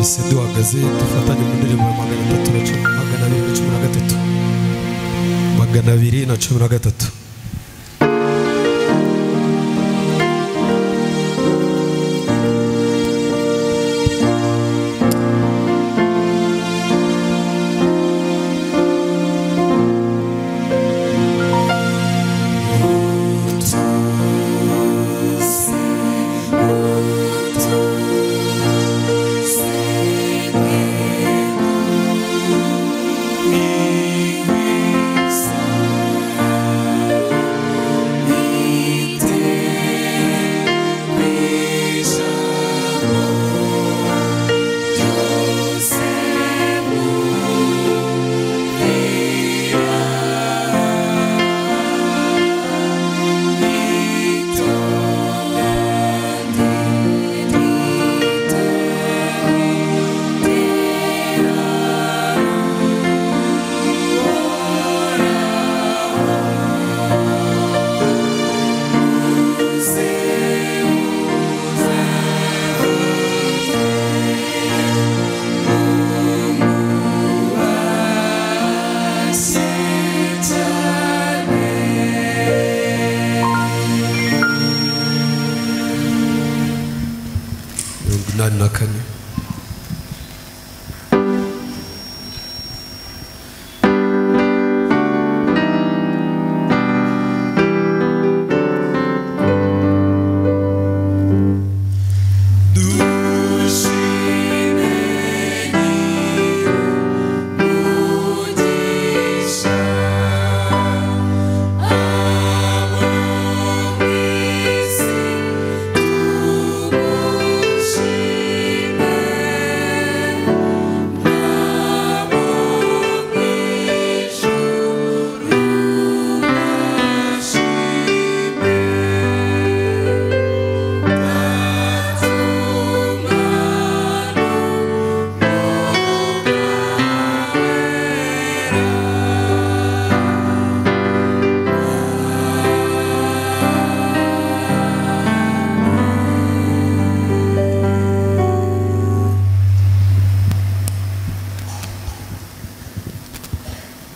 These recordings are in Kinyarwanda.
Twese duhagaze dufatanye mu ndirimbo ya 213 213.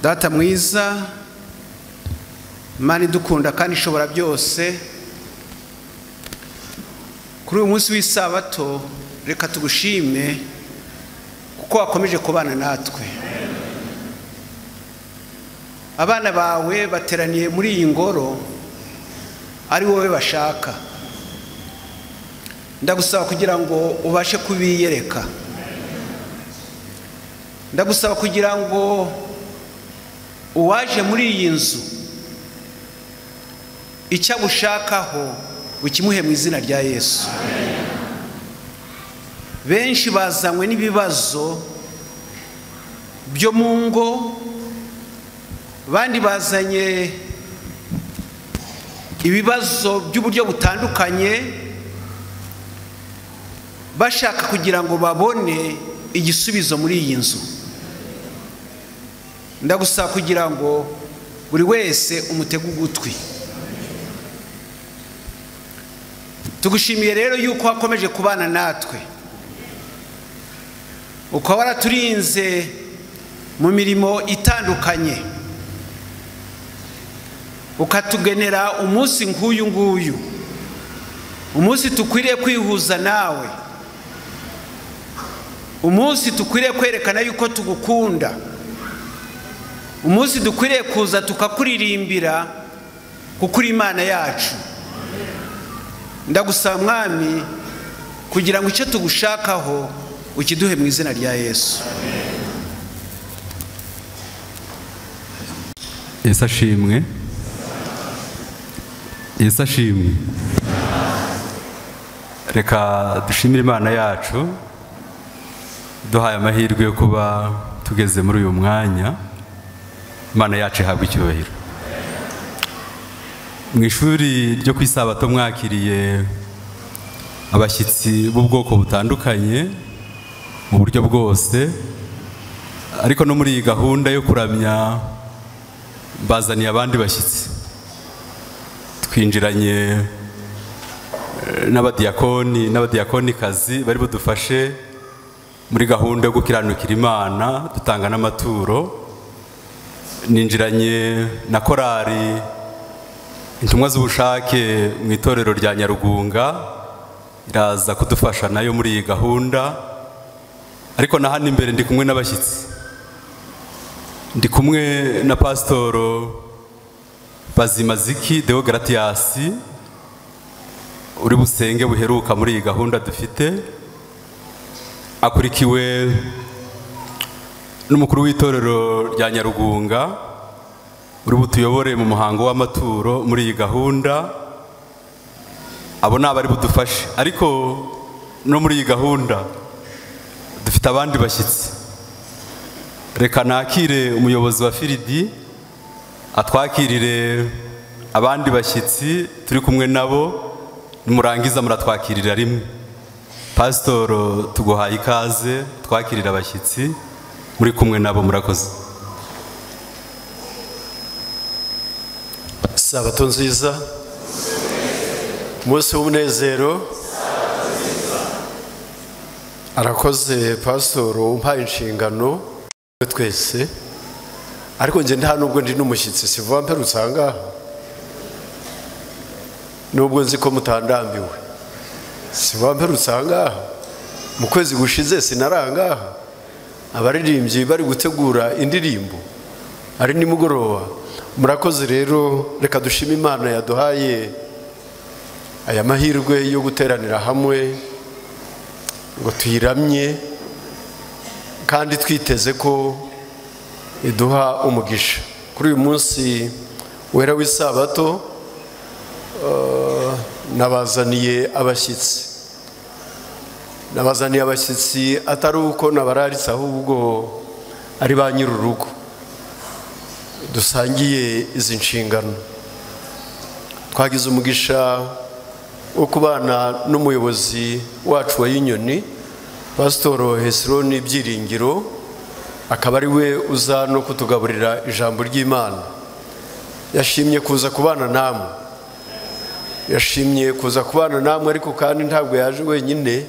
Data mwiza, Imana idukunda kandi ishobora byose, kuri uyu munsi w'isabato reka tugushime kuko wakomeje kubana natwe. Abana bawe bateraniye muri iyi ngoro ari wowe bashaka. Ndagusaba kugira ngo ubashe kubiyereka. Ndagusaba kugira ngo uwaje muri iyi nzu icyo agushakaho ukimuhe mu izina rya Yesu. Benshi bazanywe n'ibibazo byo mu ngo, bandi bazanye ibibazo by'uburyo butandukanye, bashaka kugira ngo babone igisubizo muri iyi nzu. Ndagusaba kugira ngo buri wese umutege ugutwi. Tugushimiye rero yuko wakomeje kubana natwe, ukaba waraturinze mu mirimo itandukanye, ukatugenera umunsi nk'uyu nguyu, umunsi tukwiriye kwihuza nawe, umunsi tukwiriye kwerekana yuko tugukunda, umunsi dukwiriye kuza tukakuririmbira kuko uri Imana yacu. Ndagusaba Mwami kugira ngo icyo tugushakaho ukiduhe mu izina rya Yesu. Yesu ashimwe. Yesu ashimwe. Reka dushimire Imana yacu duhaye amahirwe yo kuba tugeze muri uyu mwanya. Imana yacu ihabwa icyubahiro. Mu ishuri ryo ku isabato mwakiriye abashyitsi b'ubwoko butandukanye mu buryo bwose, ariko no muri iyi gahunda yo kuramya bazaniye abandi bashyitsi. Twinjiranye n'abadiyakoni n'abadiyakonikazi bari budufashe muri gahunda yo gukiranukira Imana dutanga n'amaturo. Ninjiranye na korari intumwa z'ubushake mu itorero rya Nyarugunga, iraza kudufasha nayo muri iyi gahunda. Ariko na hano imbere ndi kumwe n'abashyitsi, ndi kumwe na Pasitoro Bazimaziki Deo Gratias uri busenge buheruka muri iyi gahunda dufite, akurikiwe n'umukuru w'itorero rya Nyarugunga uri butuyobore mu muhango w'amaturo muri iyi gahunda. Abo ni abari budufashe, ariko no muri iyi gahunda dufite abandi bashyitsi. Reka nakire umuyobozi wa Firidi atwakirire abandi bashyitsi turi kumwe nabo, nimurangiza muratwakirira rimwe. Pasitoro, tuguhaye ikaze, twakirira abashyitsi muri kumwe nabo, murakoze. Sabato nziza, umunsi w'umunezero. Arakoze pasitoro umpaye inshingano twese, ariko njye nta nubwo ndi n'umushyitsi, si vuba mperutse aha ngaha, nubwo nzi ko mutandambiwe, si vuba mperutse aha ngaha, mu kwezi gushize sinari aha ngaha, abaririmbyi bari gutegura indirimbo ari nimugoroba. Murakoze rero, reka dushime Imana yaduhaye aya mahirwe yo guteranira hamwe ngo tuyiramye, kandi twiteze ko iduha umugisha. Kuri uyu munsi wera w'isabato nabazaniye abashyitsi, nabazaniye abashyitsi atari uko nabararitse, ahubwo ari ba nyir'urugo dusangiye izi nshingano. Twagize umugisha wo kubana n'umuyobozi wacu wa Union, Pasitoro Hesironi Byiringiro, akaba ari we uza no kutugaburira ijambo ry'Imana. Yashimye kuza kubana namwe, yashimye kuza kubana namwe, ariko kandi ntabwo yaje wenyine,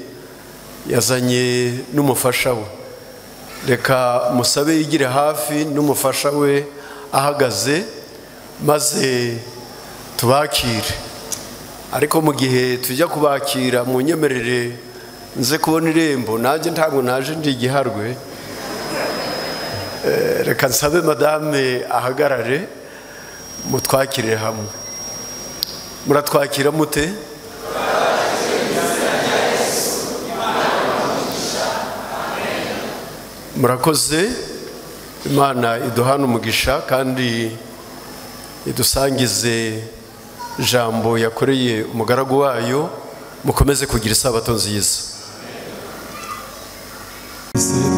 yazanye n'umufasha we. Reka musabe yigire hafi n'umufasha we ahagaze, maze tubakire. Ariko mu gihe tujya kubakira, mu nyemerere nze kubona irembo, nanjye ntabwo naje ndi igiharwe. Reka nsabe madame ahagarare, mutwakirire hamwe. Muratwakira mute? Murakoze. Imana iduhana umugisha kandi idusangize ijambo yakoreye umugaragu wayo. Mukomeze kugira isabato nziza.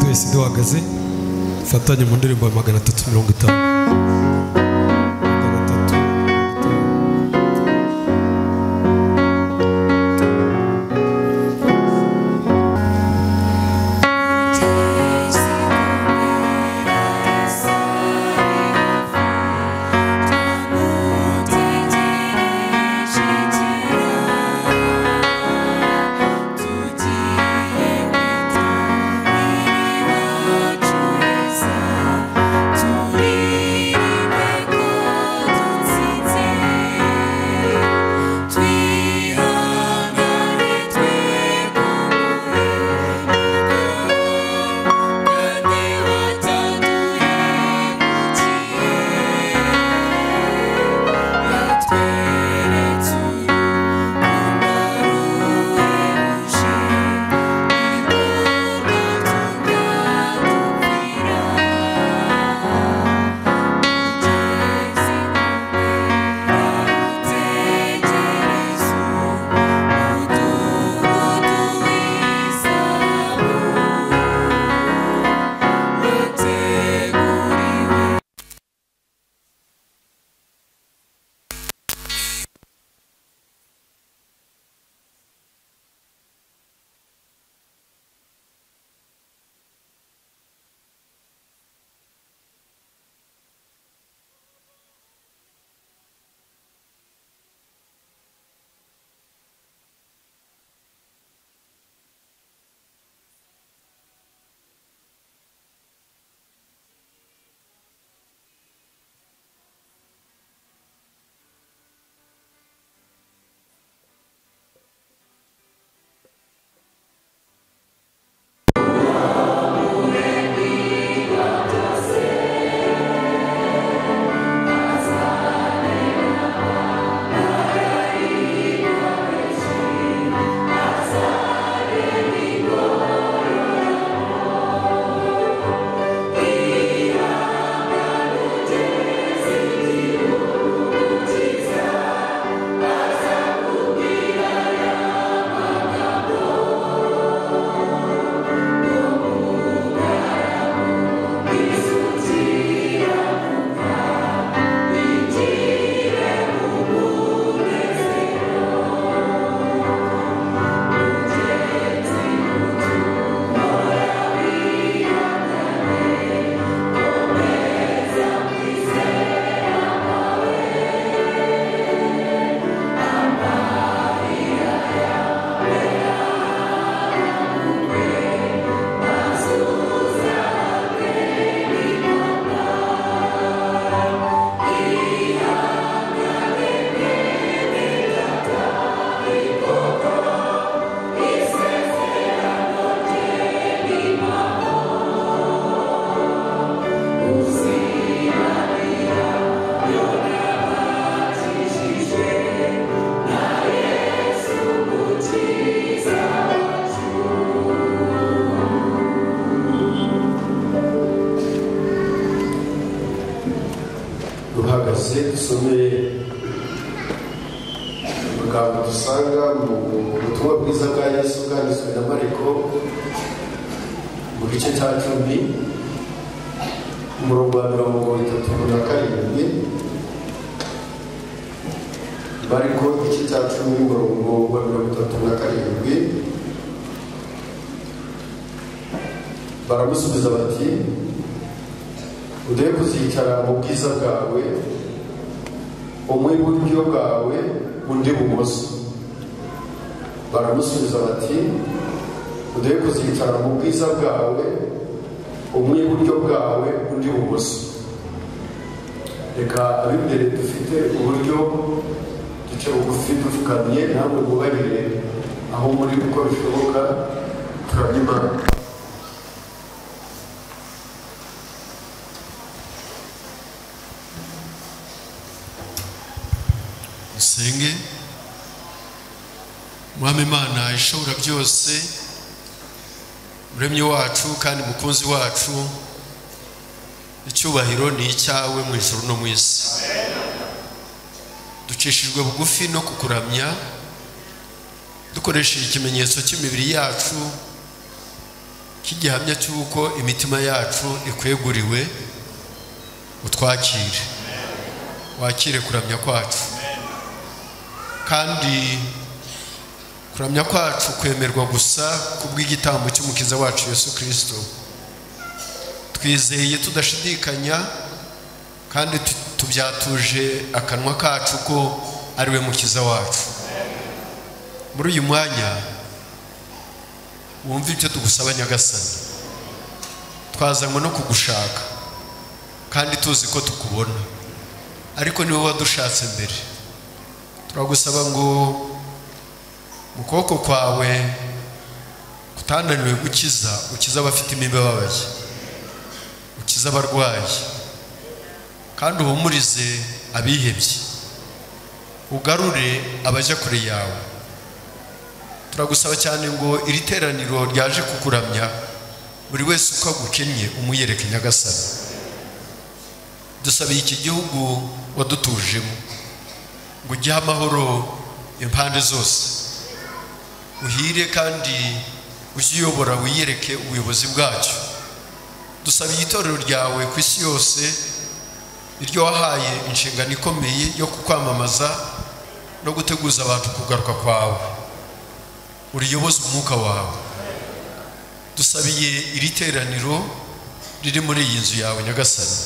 Twese duhagaze fatanye mu ndirimbo ya 350. Turi Duhagurutse dusome amagambo dusanga mu butumwa bwiza bwa Yesu bwanditswe na Mariko mu gice cya 10 umurongo wa 37. Mariko igice cya 10 umurongo wa 37. Baramusubiza bati: uduhe kuzicara mu bwiza bwawe, umwe iburyo bwawe undi ibumoso. Baramusubiza bati: uduhe kuzicara mu bwiza bwawe, umwe iburyo bwawe undi ibumoso. Reka ab'imbere dufite uburyo duce bugufi dupfukamye, namwe mwubahire aho muri uko bishoboka. Turamye Imana. Dusenge. Mwami Imana ishobora byose, muremyi wacu kandi mukunzi wacu, icyubahiro ni icyawe mu ijuru no mu isi. Ducishijwe bugufi no kukuramya dukoresheje ikimenyetso cy'imibiri yacu cy'igihamya cy'uko imitima yacu ikweguriwe. Utwakire, wakire kuramya kwacu, kandi kuramya kwacu kwemerwa gusa kubw'igitambo cy'umukiza wacu Yesu Kristo. Twizeye tudashidikanya kandi tubyatuje akanwa kacu ko ari we mukiza wacu. Muri uyu mwanya wumva ibyo tugusaba Nyagasani. Twazanywe no kugushaka kandi tuzi ko tukubona, ariko niwe wadushatse mbere. Turagusaba ngo mu kuboko kwawe kutananiwe gukiza, ukize abafite imibabaye, ukize abarwayi, kandi uhumurize abihebye, ugarure abajya kure yawe. Turagusaba cyane ngo iri teraniro ryaje kukuramya, buri wese uko agukennye umuyereke Nyagasani. Dusabiye iki gihugu wadutujemo ngo ugihe amahoro impande zose, uhire kandi ujye uyobora, wiyereke ubuyobozi bwacyo. Dusabiye itorero ryawe ku isi yose, iryo wahaye inshingano ikomeye yo kukwamamaza no guteguza abantu kugaruka kwawe, uriyoboze umwuka wawe. Dusabiye iri teraniro riri muri iyi nzu yawe Nyagasani,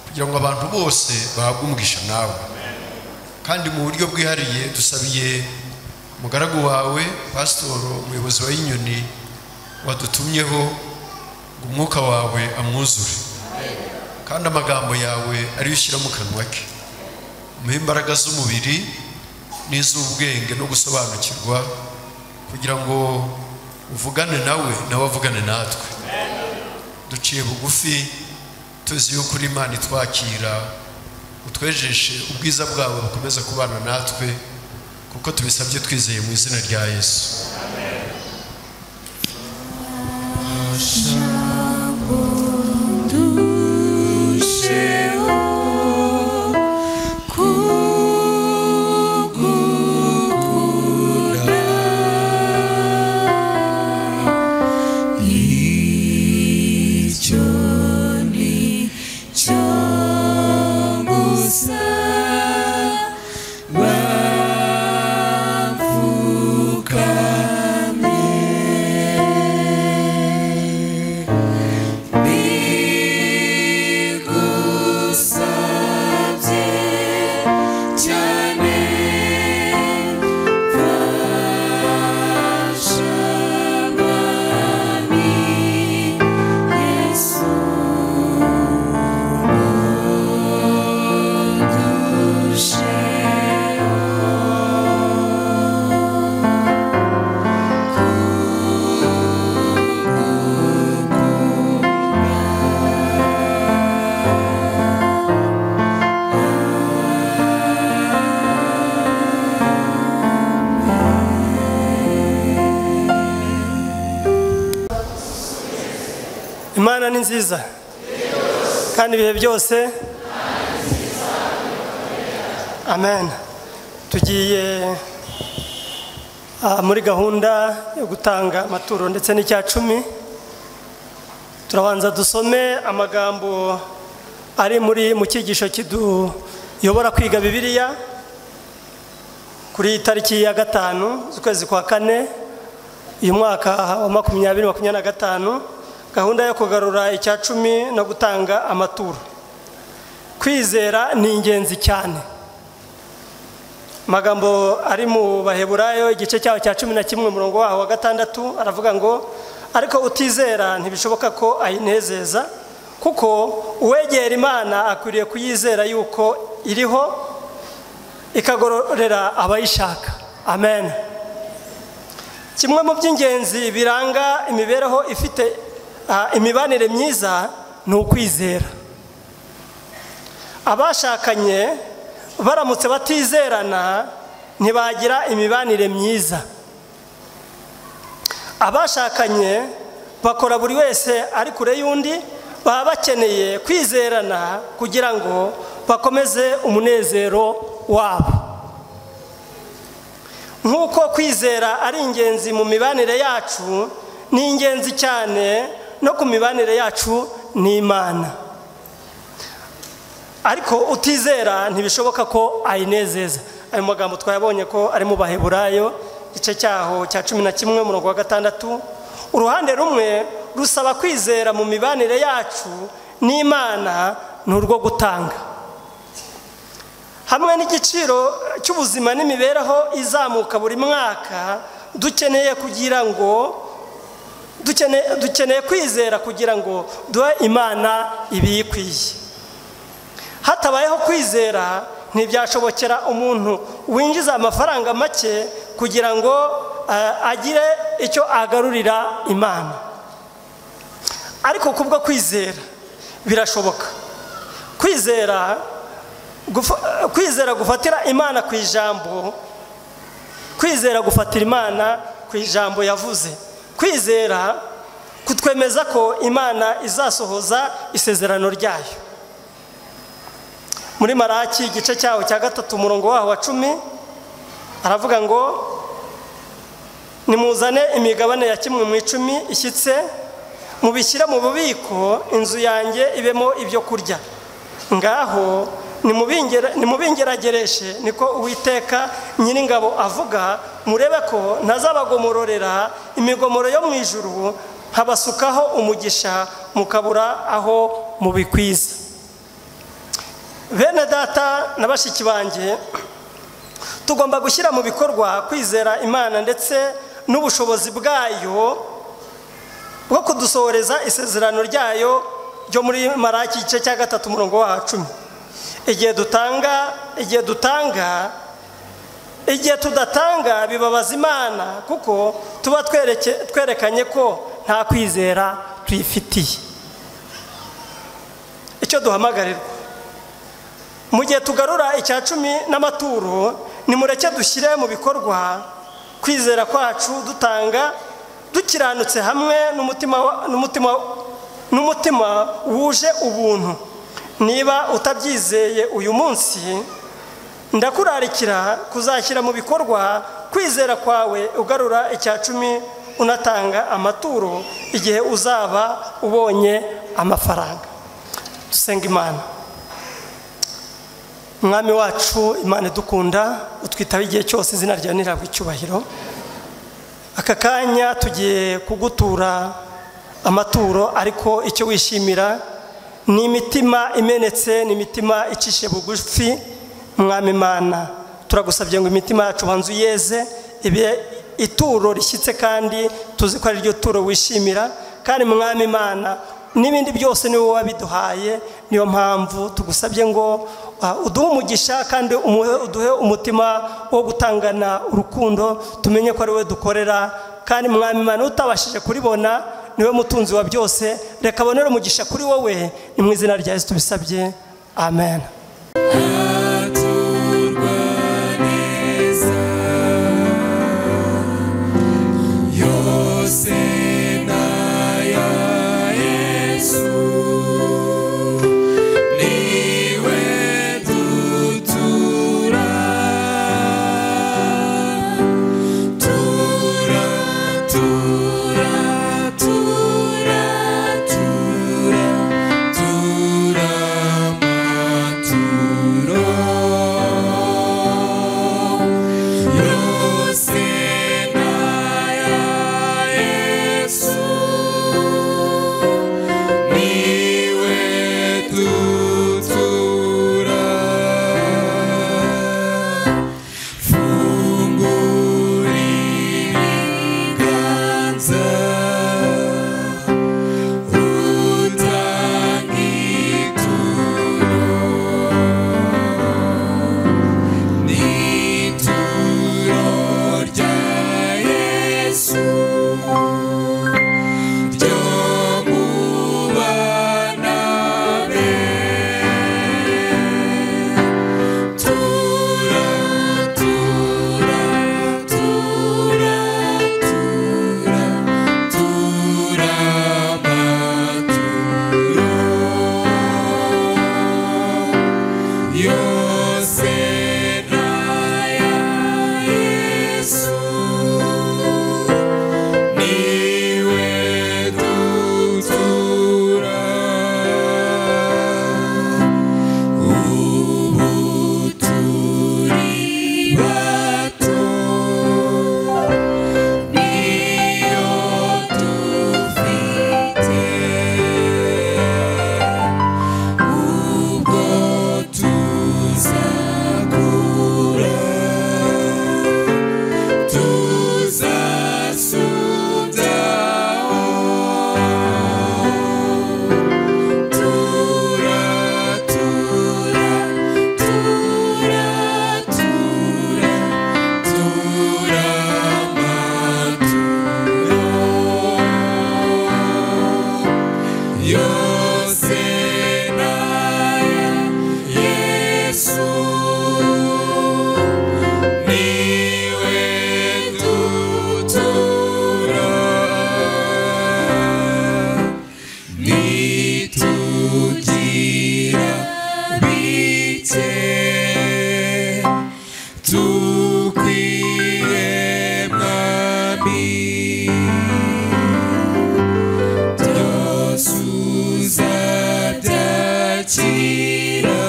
kugira ngo abantu bose bahabwe umugisha nawe. Kandi mu buryo bwihariye dusabiye umugaragu wawe pasitoro umuyobozi wa Inyoni wadutumyeho ngo umwuka wawe amwuzure, kandi amagambo yawe ariyo ushyira mu kanwa ke, umuhe imbaraga z'umubiri n'iz'ubwenge no gusobanukirwa, kugira ngo uvugane nawe nawe avugane natwe. Duciye bugufi tuzi yuko uri Imana itwakira, utwejeshe ubwiza bwawe bukomeza kubana natwe, kuko tubisabye twizeye mu izina rya Yesu. Imana ni nziza kandi ibihe byose. Amen. Tugiye muri gahunda yo gutanga amaturo ndetse n'icya cumi. Turabanza dusome amagambo ari muri mu cyigisho kiduyobora kwiga Bibiliya kuri tariki ya 5 z'ukwezi kwa 4 uyu mwaka wa 2025, gahunda yo kugarura icya cumi no gutanga amaturo. Kwizera ni ingenzi cyane. Magambo ari mu Baheburayo igice cyaho cya 11 umurongo waho wa 6 aravuga ngo ariko utizera ntibishoboka ko ayinezeza, kuko uwegera Imana akwiriye kuyizera yuko iriho ikagororera abayishaka. Amen. Kimwe mu by'ingenzi biranga imibereho ifite imibanire myiza ni ukwizera. Abashakanye baramutse batizerana ntibagira imibanire myiza. Abashakanye bakora buri wese ari kure y'undi, baba bakeneye kwizerana kugira ngo bakomeze umunezero wabo. Nk'uko kwizera ari ingenzi mu mibanire yacu, ni ingenzi cyane no ku mibanire yacu n'Imana. Ariko utizera ntibishoboka ko ayinezeza. Ayo magambo twayabonye ko ari mu Baheburayo igice cyaho cya 11 umurongo wa 6. Uruhande rumwe rusaba kwizera mu mibanire yacu n'Imana ni urwo gutanga. Hamwe n'igiciro cy'ubuzima n'imibereho izamuka buri mwaka, dukeneye kugira ngo dukeneye kwizera kugira ngo duhe Imana ibiyikwiye. Hatabayeho kwizera ntibyashobokera umuntu winjiza amafaranga make kugira ngo agire icyo agarurira Imana. Ariko kubwo kwizera birashoboka. Kwizera gufatira Imana ku ijambo, kwizera gufatira Imana ku ijambo yavuze, kwizera kutwemeza ko Imana izasohoza isezerano ryayo. Muri Maraki igice cyaho cya 3 umurongo waho wa 10 aravuga ngo nimuzane imigabane ya 1 mu 10 ishyitse, mubishyire mu bubiko, inzu yanjye ibemo ibyo kurya. Ngaho nimubingeragereshe, niko Uwiteka Nyiringabo avuga, murebe ko ntazabagomororera imigomoro yo mu ijuru, nkabasukaho umugisha mukabura aho mubikwiza. Bene data na bashiki banjye, tugomba gushyira mu bikorwa kwizera Imana ndetse n'ubushobozi bwayo bwo kudusohoreza isezerano ryayo ryo muri Maraki igice cya 3 umurongo wa 10. Igihe tudatanga bibabaza Imana, kuko tuba twerekanye ko nta kwizera tuyifitiye. Icyo duhamagarirwa mu gihe tugarura icya cumi n'amaturo, nimureke dushyire mu bikorwa kwizera kwacu dutanga dukiranutse hamwe n'umutima wuje ubuntu. Niba utabyizeye uyu munsi, ndakurarikira kuzashyira mu bikorwa kwizera kwawe ugarura icya cumi unatanga amaturo igihe uzaba ubonye amafaranga. Dusenga Imana. Mwami wacu, Imana dukunda, utwitaho igihe cyose, izina ryawe nirabwa icyubahiro. Aka kanya tugiye kugutura amaturo, ariko icyo wishimira ni imitima imenetse, ni imitima icishe bugufi. Mwami Imana, turagusabye ngo imitima yacu banzu yeze ibe ituro rishyitse, kandi tuzi ko ari ryo turo wishimira. Kandi Mwami Imana, n'ibindi byose ni wowe wabiduhaye, niyo mpamvu tugusabye ngo uduhe umugisha kandi uduhe umutima wo gutangana urukundo, tumenye ko ari wowe dukorera. Kandi Mwami Imana, utabashije kuribona niwe mutunzi wa byose, reka abonere umugisha kuri wowe. Ni mu izina rya Yesu tubisabye, amen. Niwe dutura. Niwe dutura, nitugira bike tukwiye Mwami, byose uzabyakira,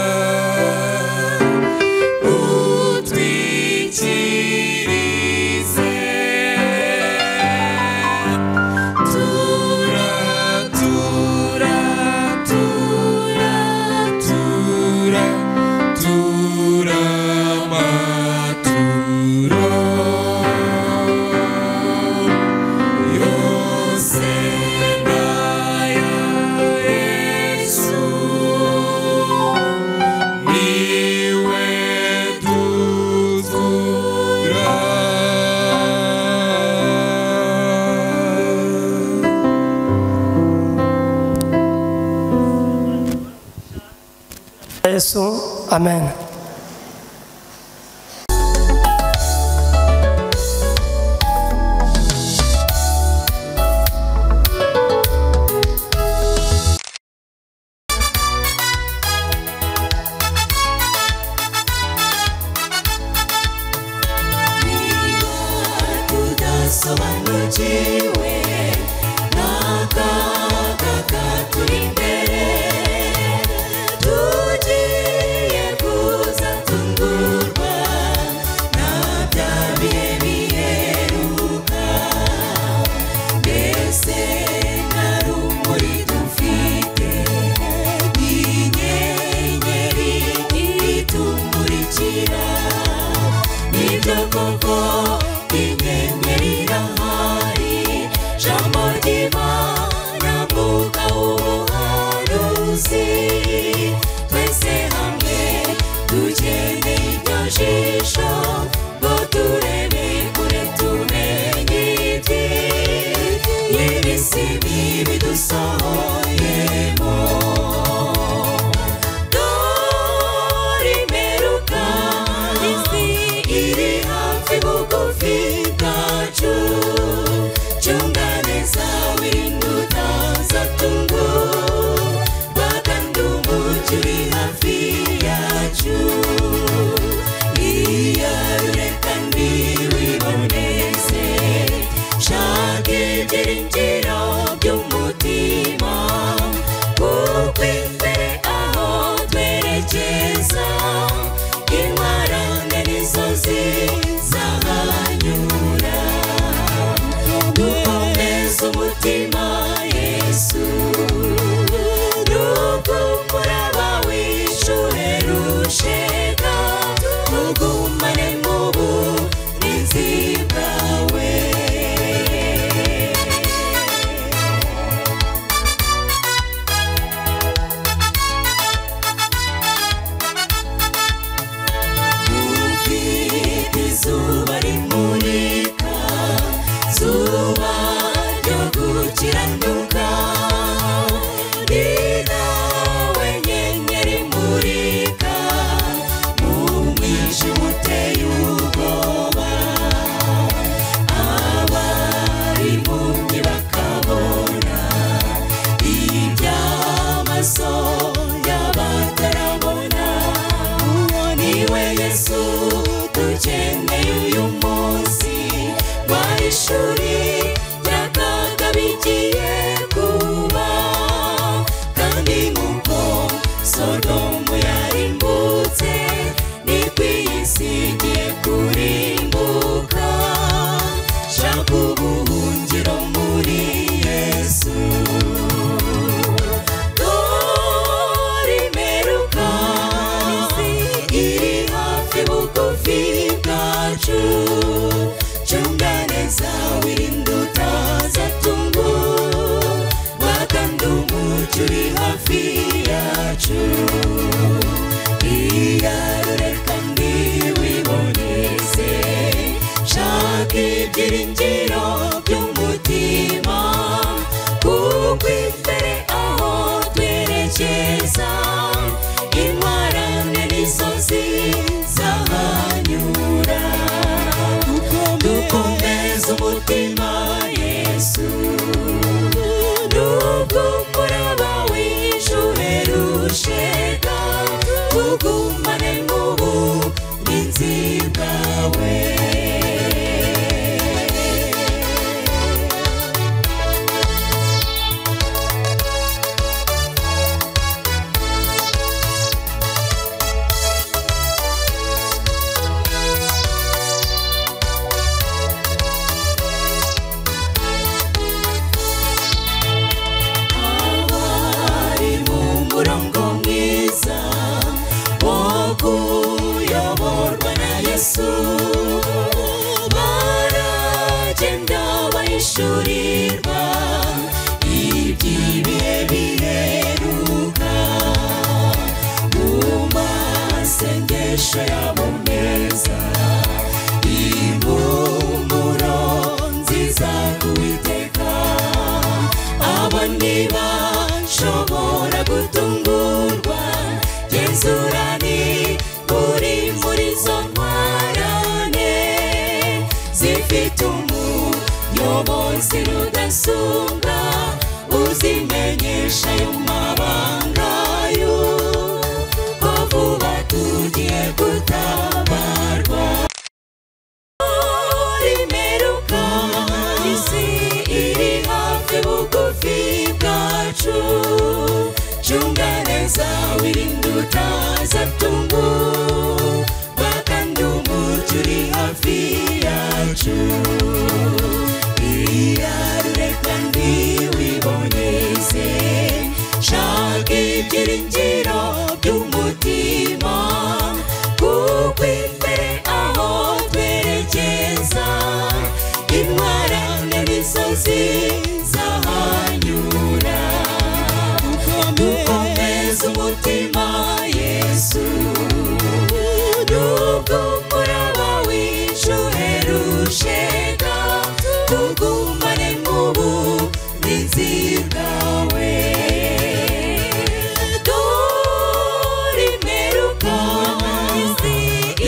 utwikirize. Tura, tura, tura, tura, tura amaturo yose n'aya Yesu, niwe dutura. Yesu, amen. Tudasobanukiwe n'akaga katuri imbere, tugiye kuza tungurwa na bya bihe biheruka, mbese nta rumuri dufite, inyenyeri itumurikira, nibyo koko inyenyeri irahari, jambo ry'Imana mwuka w'ubuhanuzi, twese hamwe dukeneye iryo jisho ngo turebe kure tumenye iby'isi bibi dusohoyemo. Dore imperuka, isi iri hafi bugufi bwacu, cunga neza wirinde utazatungurwa, kandi umucyo uri hafi yacu. Iyarure kandi wiboneze, shaka ibyiringiro by'umutima, kuko imbere aho twerekeza, intwarane nizo zizahanyura. Dukomeze umutima Yesu, nubwo umuraba w'ishuherushega, tugumane mu burinzi bwawe. Dufite izuba rimurika, zuba ryo gukiranuka, ni nawe nyenyeri imurika mu mwijima uteye ubwoba, abari impumyi bakabona iby'amaso y'abatarabona. Uwo niwe Yesu dukeneye uyu munsi, wahishuri by'akaga bigiye kuba, kandi nk'uko Sodomu yarimbutse, niko iyi si igiye kurimbuka. Shaka ubuhungiro muri Yesu. Dore imperuka, isi iri hafi bugufi bwacu, cunga neza wirinde utazatungurwa, kandi umucyo uri hafi yacu. Iyarure kandi wiboneze, shaka ibyiringiro by'umutima, kuko imbere aho twerekeza, intwarane nizo Yesu baragenda bahishurirwa iby'ibihe biheruka mu masengesho yabo meza impumuro nziza k'Uwiteka aba ntibashobora gutungurwa genzurani uri muri zo ntwarane zifite umuyobozi rudasumbwa uzimenyesha ayo mabanga y'uko vuba tugiye gutabarwa rimeruka isi iri hafi bugufi bwacu cunga neza wirinde utazatungurwa kandi umucyo uri hafi yacu iyarure kandi wiboneze shaka ibyiringiro by'umutima kuko imbere aho twerekeza intwarane nizo zizahanyura dukomeze umutima Yesu nubwo umuraba w'ishuherushega tugumane mu burinzi bwawe dore imperuka isi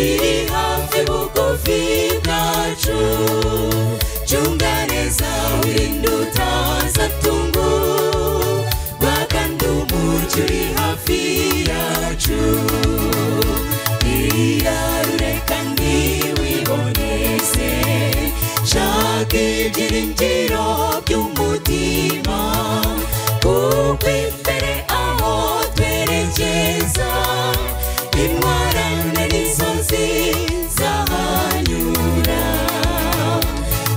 iri hafi bugufi bwacu cunga neza wirinde utazatungurwa kandi umucyo uri hafi yacu iyarure kandi wiboneze shaka ibyiringiro by'umutima kuko imbere aho twerekeza intwarane nizo zizahanyura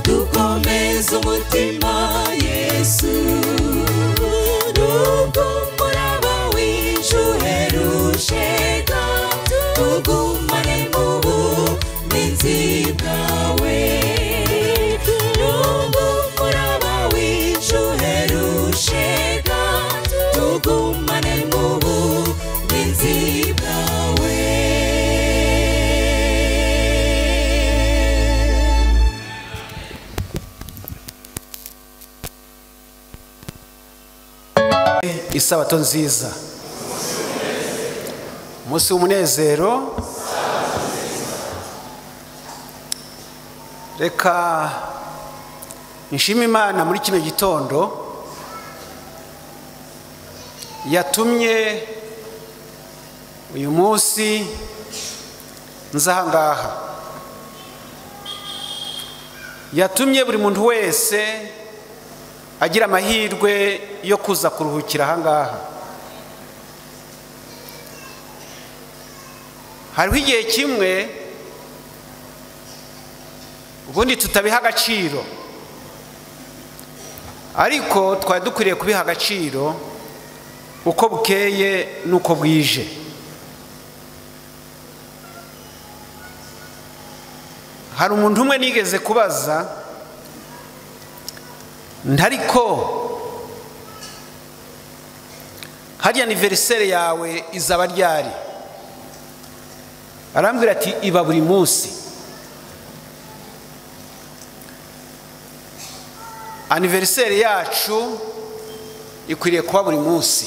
dukomeze umutima Yesu nubwo umuraba w'ishuherushega tugumane mu burinzi bwawe nubwo umuraba w'ishuherushega tugumane mu burinzi bwawe. Isabato nziza, umunsi w'umunezero. Reka nshime Imana muri kino gitondo yatumye uyu munsi nza aha ngaha, yatumye buri muntu wese agira amahirwe yo kuza kuruhukira aha ngaha. Hariho igihe kimwe ubundi tutabiha agaciro, ariko twari dukwiriye kubiha agaciro uko bukeye n'uko bwije. Hari umuntu umwe nigeze kubaza ntariko hariya anniversaire yawe izaba ryari? Arambwira ati iba buri munsi. Anniversaire yacu ikwiriye kuba buri munsi,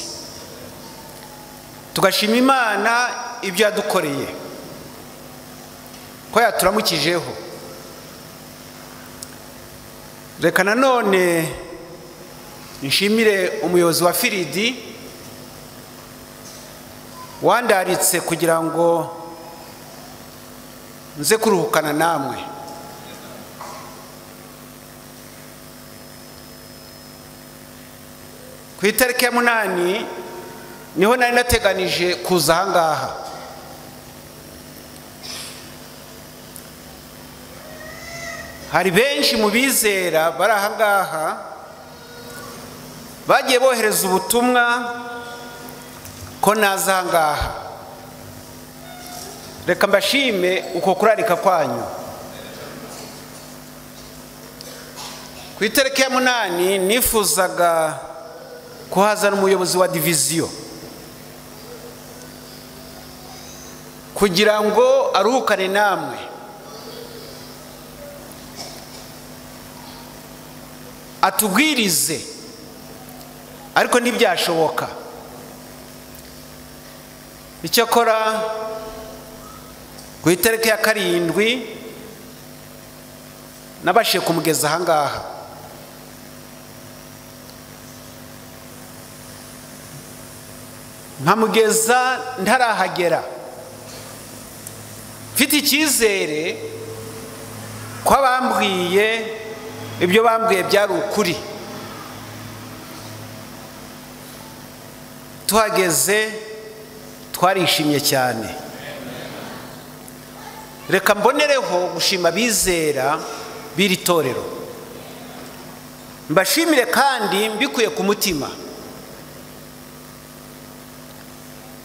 tugashima Imana ibyo yadukoreye ko yaturamukijeho. Reka nanone nshimire umuyobozi wa Firidi wandaritse kugira ngo nze kuruhukana namwe. Ku itariki ya 8 niho nari nateganije kuza aha ngaha. Hari benshi mu bizera bari aha ngaha bagiye bohereza ubutumwa ko naza aha ngaha. Reka mbashime uko kurarika kwanyu. Ku itariki ya 8 nifuzaga kuhazana umuyobozi wa diviziyo kugira ngo aruhukane namwe, atubwirize, ariko ntibyashoboka. Icyakora ku itariki ya 7 nabashije kumugeza aha ngaha. Nkamugeza ntarahagera, mfite icyizere ko abambwiye ibyo bambwiye byari ukuri. Tuhageze twarishimye cyane. Reka mbonereho gushima abizera b'iri torero, mbashimire kandi mbikuye ku mutima.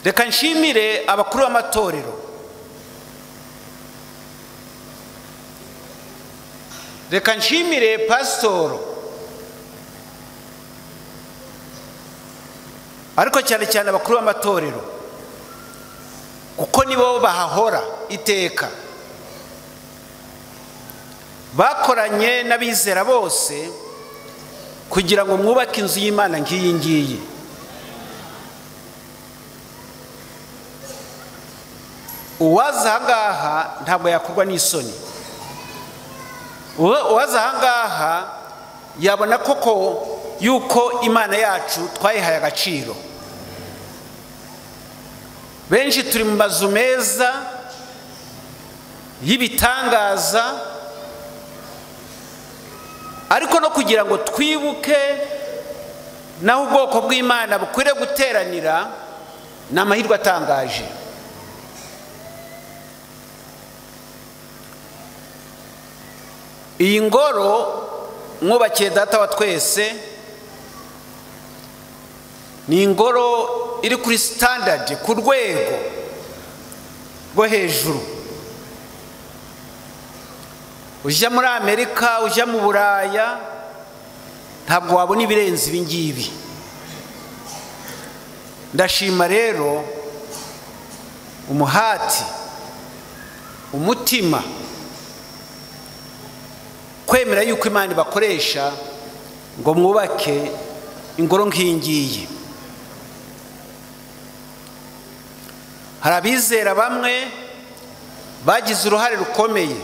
Reka nshimire abakuru b'amatorero, reka nshimire pasitoro, ariko cyane cyane abakuru b'amatorero, kuko nibo bahahora iteka. Bakoranye n'abizera bose kugira ngo mwubake inzu y'Imana nk'iyi ngiyi. Uwaza aha ngaha ntabwo yakorwa n'isoni. Uwaza aha ngaha yabona koko yuko Imana yacu twayihaye agaciro. Benshi turi mu mazu meza y'ibitangaza, ariko no kugira ngo twibuke naho ubwoko bw'Imana bukwiriye guteranira ni amahirwe atangaje. Iyi ngoro mwubakiye data wa twese ni ingoro iri kuri standard, ku rwego rwo hejuru. Ujya muri Amerika, ujya mu Buraya, ntabwo wabona ibirenze ibi ngibi. Ndashima rero umuhati, umutima, kwemera yuko Imana ibakoresha ngo mwubake ingoro nk'iyi ngiyi. Hari abizera bamwe bagize uruhare rukomeye,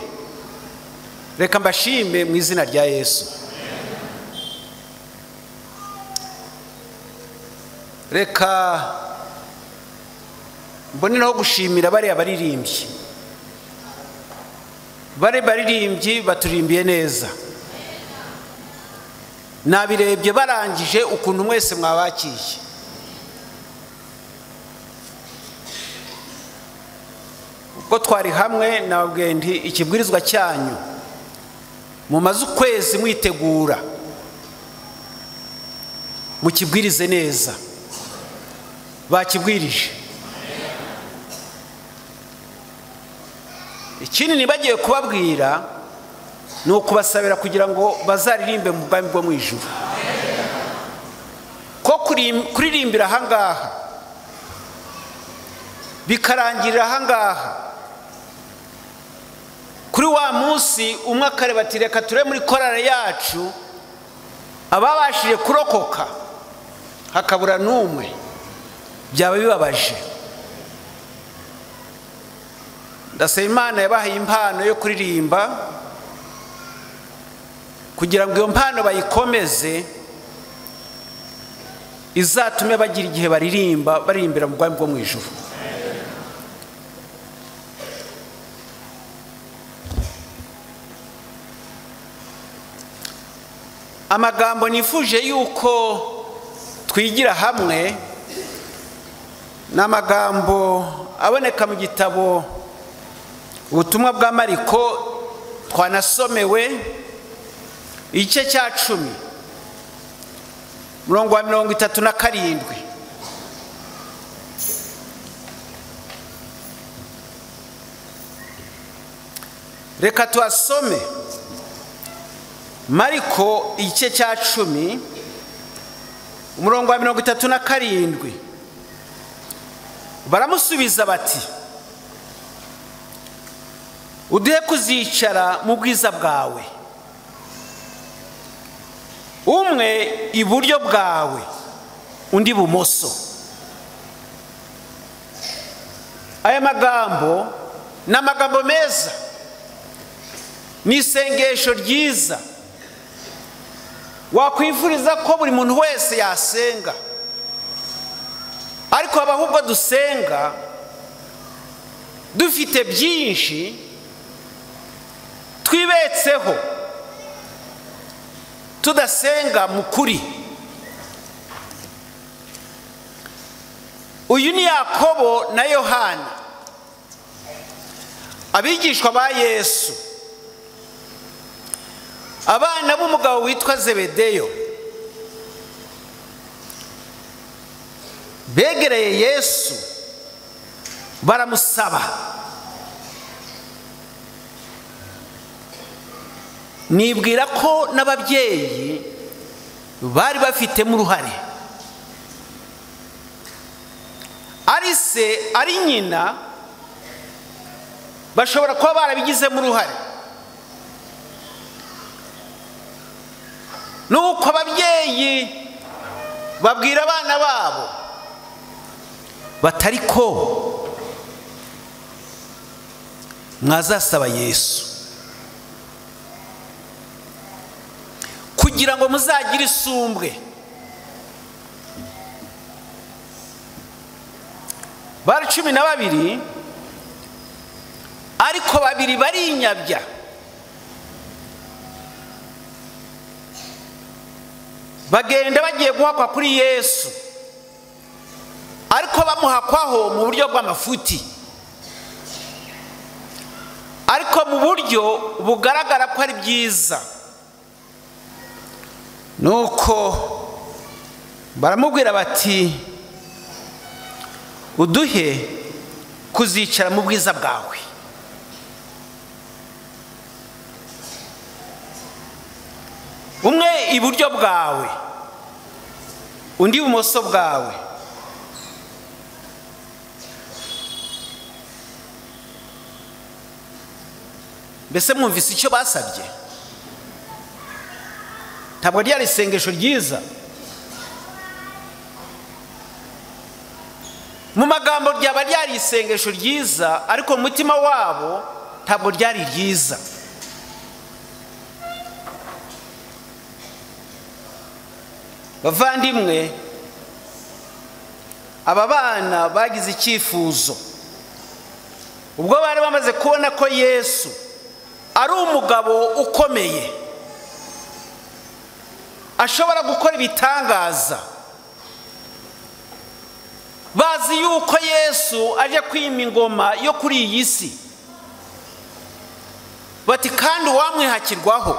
reka mbashime mu izina rya Yesu. Reka mboneraho gushimira bariya baririmbyi. Bari baririmbyi baturimbiye neza. Nabirebye barangije ukuntu mwese mwabakiye. Ubwo twari hamwe nababwiye nti ikibwirizwa cyanyu mumaze ukwezi mwitegura, mukibwirize neza. Bakibwirije. Ikindi nibagiye kubabwira ni ukubasabira kugira ngo bazaririmbe mu bwami bwo mu ijuru. Ko kuririmbira aha ngaha bikarangirira aha ngaha, kuri wa munsi umwe akareba ati reka ture muri korale yacu ababashije kurokoka hakabura n'umwe, byaba bibabaje. Ndasaba Imana yabahaye impano yo kuririmba kugira ngo iyo mpano bayikomeze, izatume bagira igihe baririmba baririmbira mu bwami bwo mu ijuru. Amagambo nifuje yuko twigira hamwe ni amagambo aboneka mu gitabo ubutumwa bwa Mariko twanasomewe, igice cya 10 murongo wa 37. Reka tuhasome. Mariko igice cya 10 umurongo wa 37. Baramusubiza bati: uduhe kuzicara mu bwiza bwawe, umwe iburyo bwawe undi bumoso. Aya magambo ni amagambo meza, ni isengesho ryiza wakwifuriza ko buri muntu wese yasenga. Ariko ahubwo dusenga dufite byinshi twibetseho, tudasenga mu kuri. Uyu ni Yakobo na Yohana, abigishwa ba Yesu, abana b'umugabo witwa Zebedeyo. Begereye Yesu baramusaba. Nibwira ko n'ababyeyi bari bafitemo uruhare, ari se ari nyina bashobora kuba barabigizemo uruhare. Nuko ababyeyi babwira abana babo batari ko mwazasaba Yesu kugira ngo muzagire isumbwe. Bari 12, ariko babiri barinyabya. Bagenda bagiye guhakwa kuri Yesu, ariko bamuhakwaho mu buryo bw'amafuti, ariko mu buryo bugaragara ko ari byiza. Nuko baramubwira bati: uduhe kuzicara mu bwiza bwawe. Umwe iburyo bwawe undi ibumoso bwawe. Mbese mwumvise icyo basabye? Ntabwo ryari isengesho ryiza. Mu magambo ryaba ryari isengesho ryiza, ariko mu mutima wabo ntabwo ryari ryiza. Bavandimwe, aba bana bagize icyifuzo ubwo bari bamaze kubona ko Yesu ari umugabo ukomeye, ashobora gukora ibitangaza. Bazi yuko Yesu aje kwima ingoma yo kuri iyi si, bati kandi uwamwihakirwaho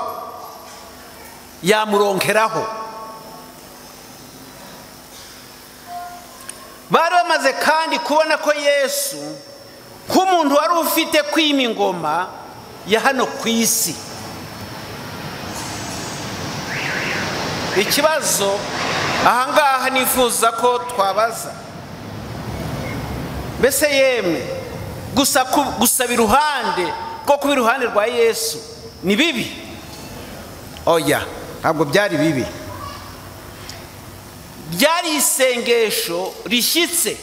yamuronkeraho. Bari bamaze kandi kubona ko Yesu nk'umuntu wari ufite kwima ingoma ya hano ku isi. Ikibazo ahangaha nifuza ko twabaza, mbese yemwe gusa gusaba iruhande ko kuba iruhande rwa Yesu ni bibi? Oya, ntabwo byari bibi. Byari isengesho rishyitse.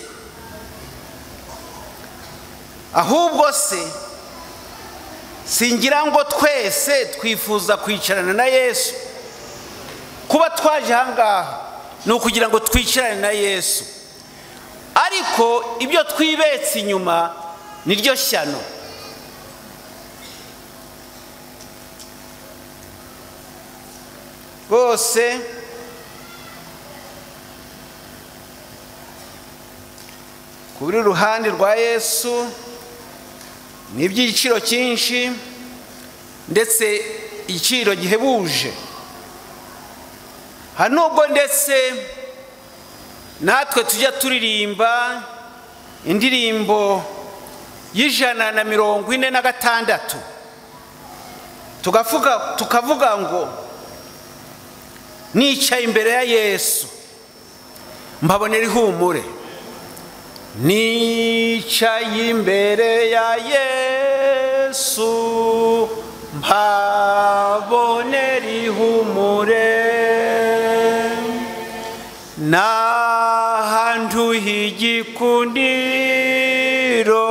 Ahubwo se singira ngo twese twifuza kwicarana na Yesu. Kuba twaje ahangaha ni ukugira ngo twicarane na Yesu, ariko ibyo twibetse inyuma niryo shyano. Bose kuri ruhande rwa Yesu ni iby'igiciro cyinshi, ndetse igiciro gihebuje. Hanubwo ndetse natwe tujya turirimba indirimbo y'146, Tukavuga ngo nicaye imbere ya Yesu mbabonera ihumure. Nicaye imbere ya Yesu mbabonera ihumure, n'ahantu h'igikundiro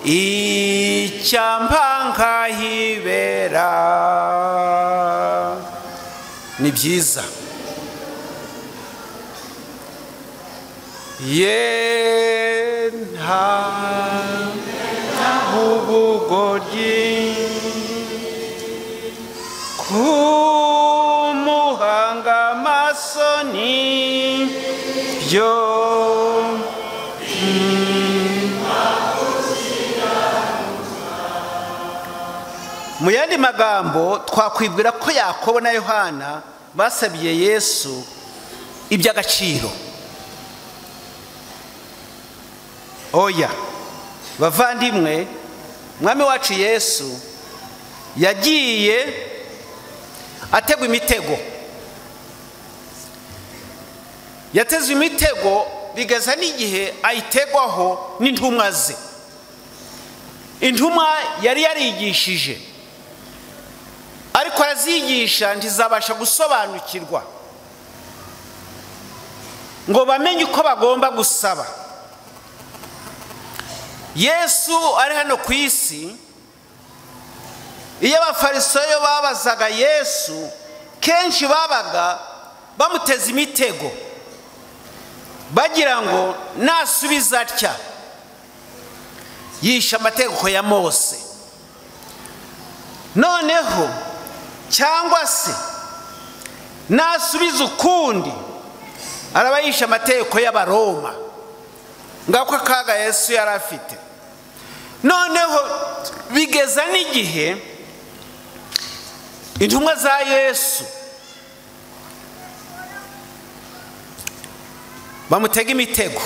icyampa nkahibera. Ni byiza. Ye nta ubugoryi kumuhanga amaso ni byo. Mu yandi magambo twakwibwira ko Yakobo na Yohana basabiye Yesu iby'agaciro. Oya bavandimwe, mwami wacu Yesu yagiye ategwa imitego, yateze imitego bigeza n'igihe ayitegwaho n'intumwa ze. Intumwa yari yarigishije ariko arazigisha ntizabasha gusobanukirwa ngo bamenye uko bagomba gusaba. Yesu ari hano ku isi, iyo abafarisayo babazaga Yesu kenshi babaga bamuteza imitego bagira ngo nasubiza atya yishe amategeko ya Mose, noneho cyangwa se nasubiza ukundi araba yishe amategeko y'Abaroma. Ngako akaga Yesu yari afite. Noneho bigeza n'igihe intumwa za Yesu bamutega imitego.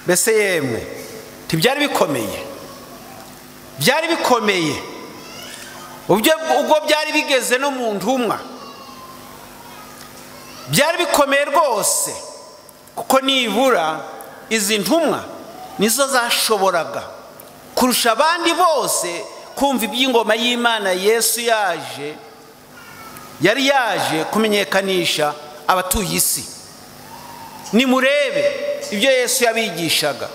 Mbese yemwe ntibyari bikomeye? Byari bikomeye ubwo byari bigeze no mu ntumwa, byari bikomeye rwose, kuko nibura izi ntumwa nizo zashoboraga kurusha abandi bose kumva iby'ingoma y'Imana Yesu yaje, yari yaje kumenyekanisha abatuye isi. Nimurebe ibyo Yesu yabigishaga,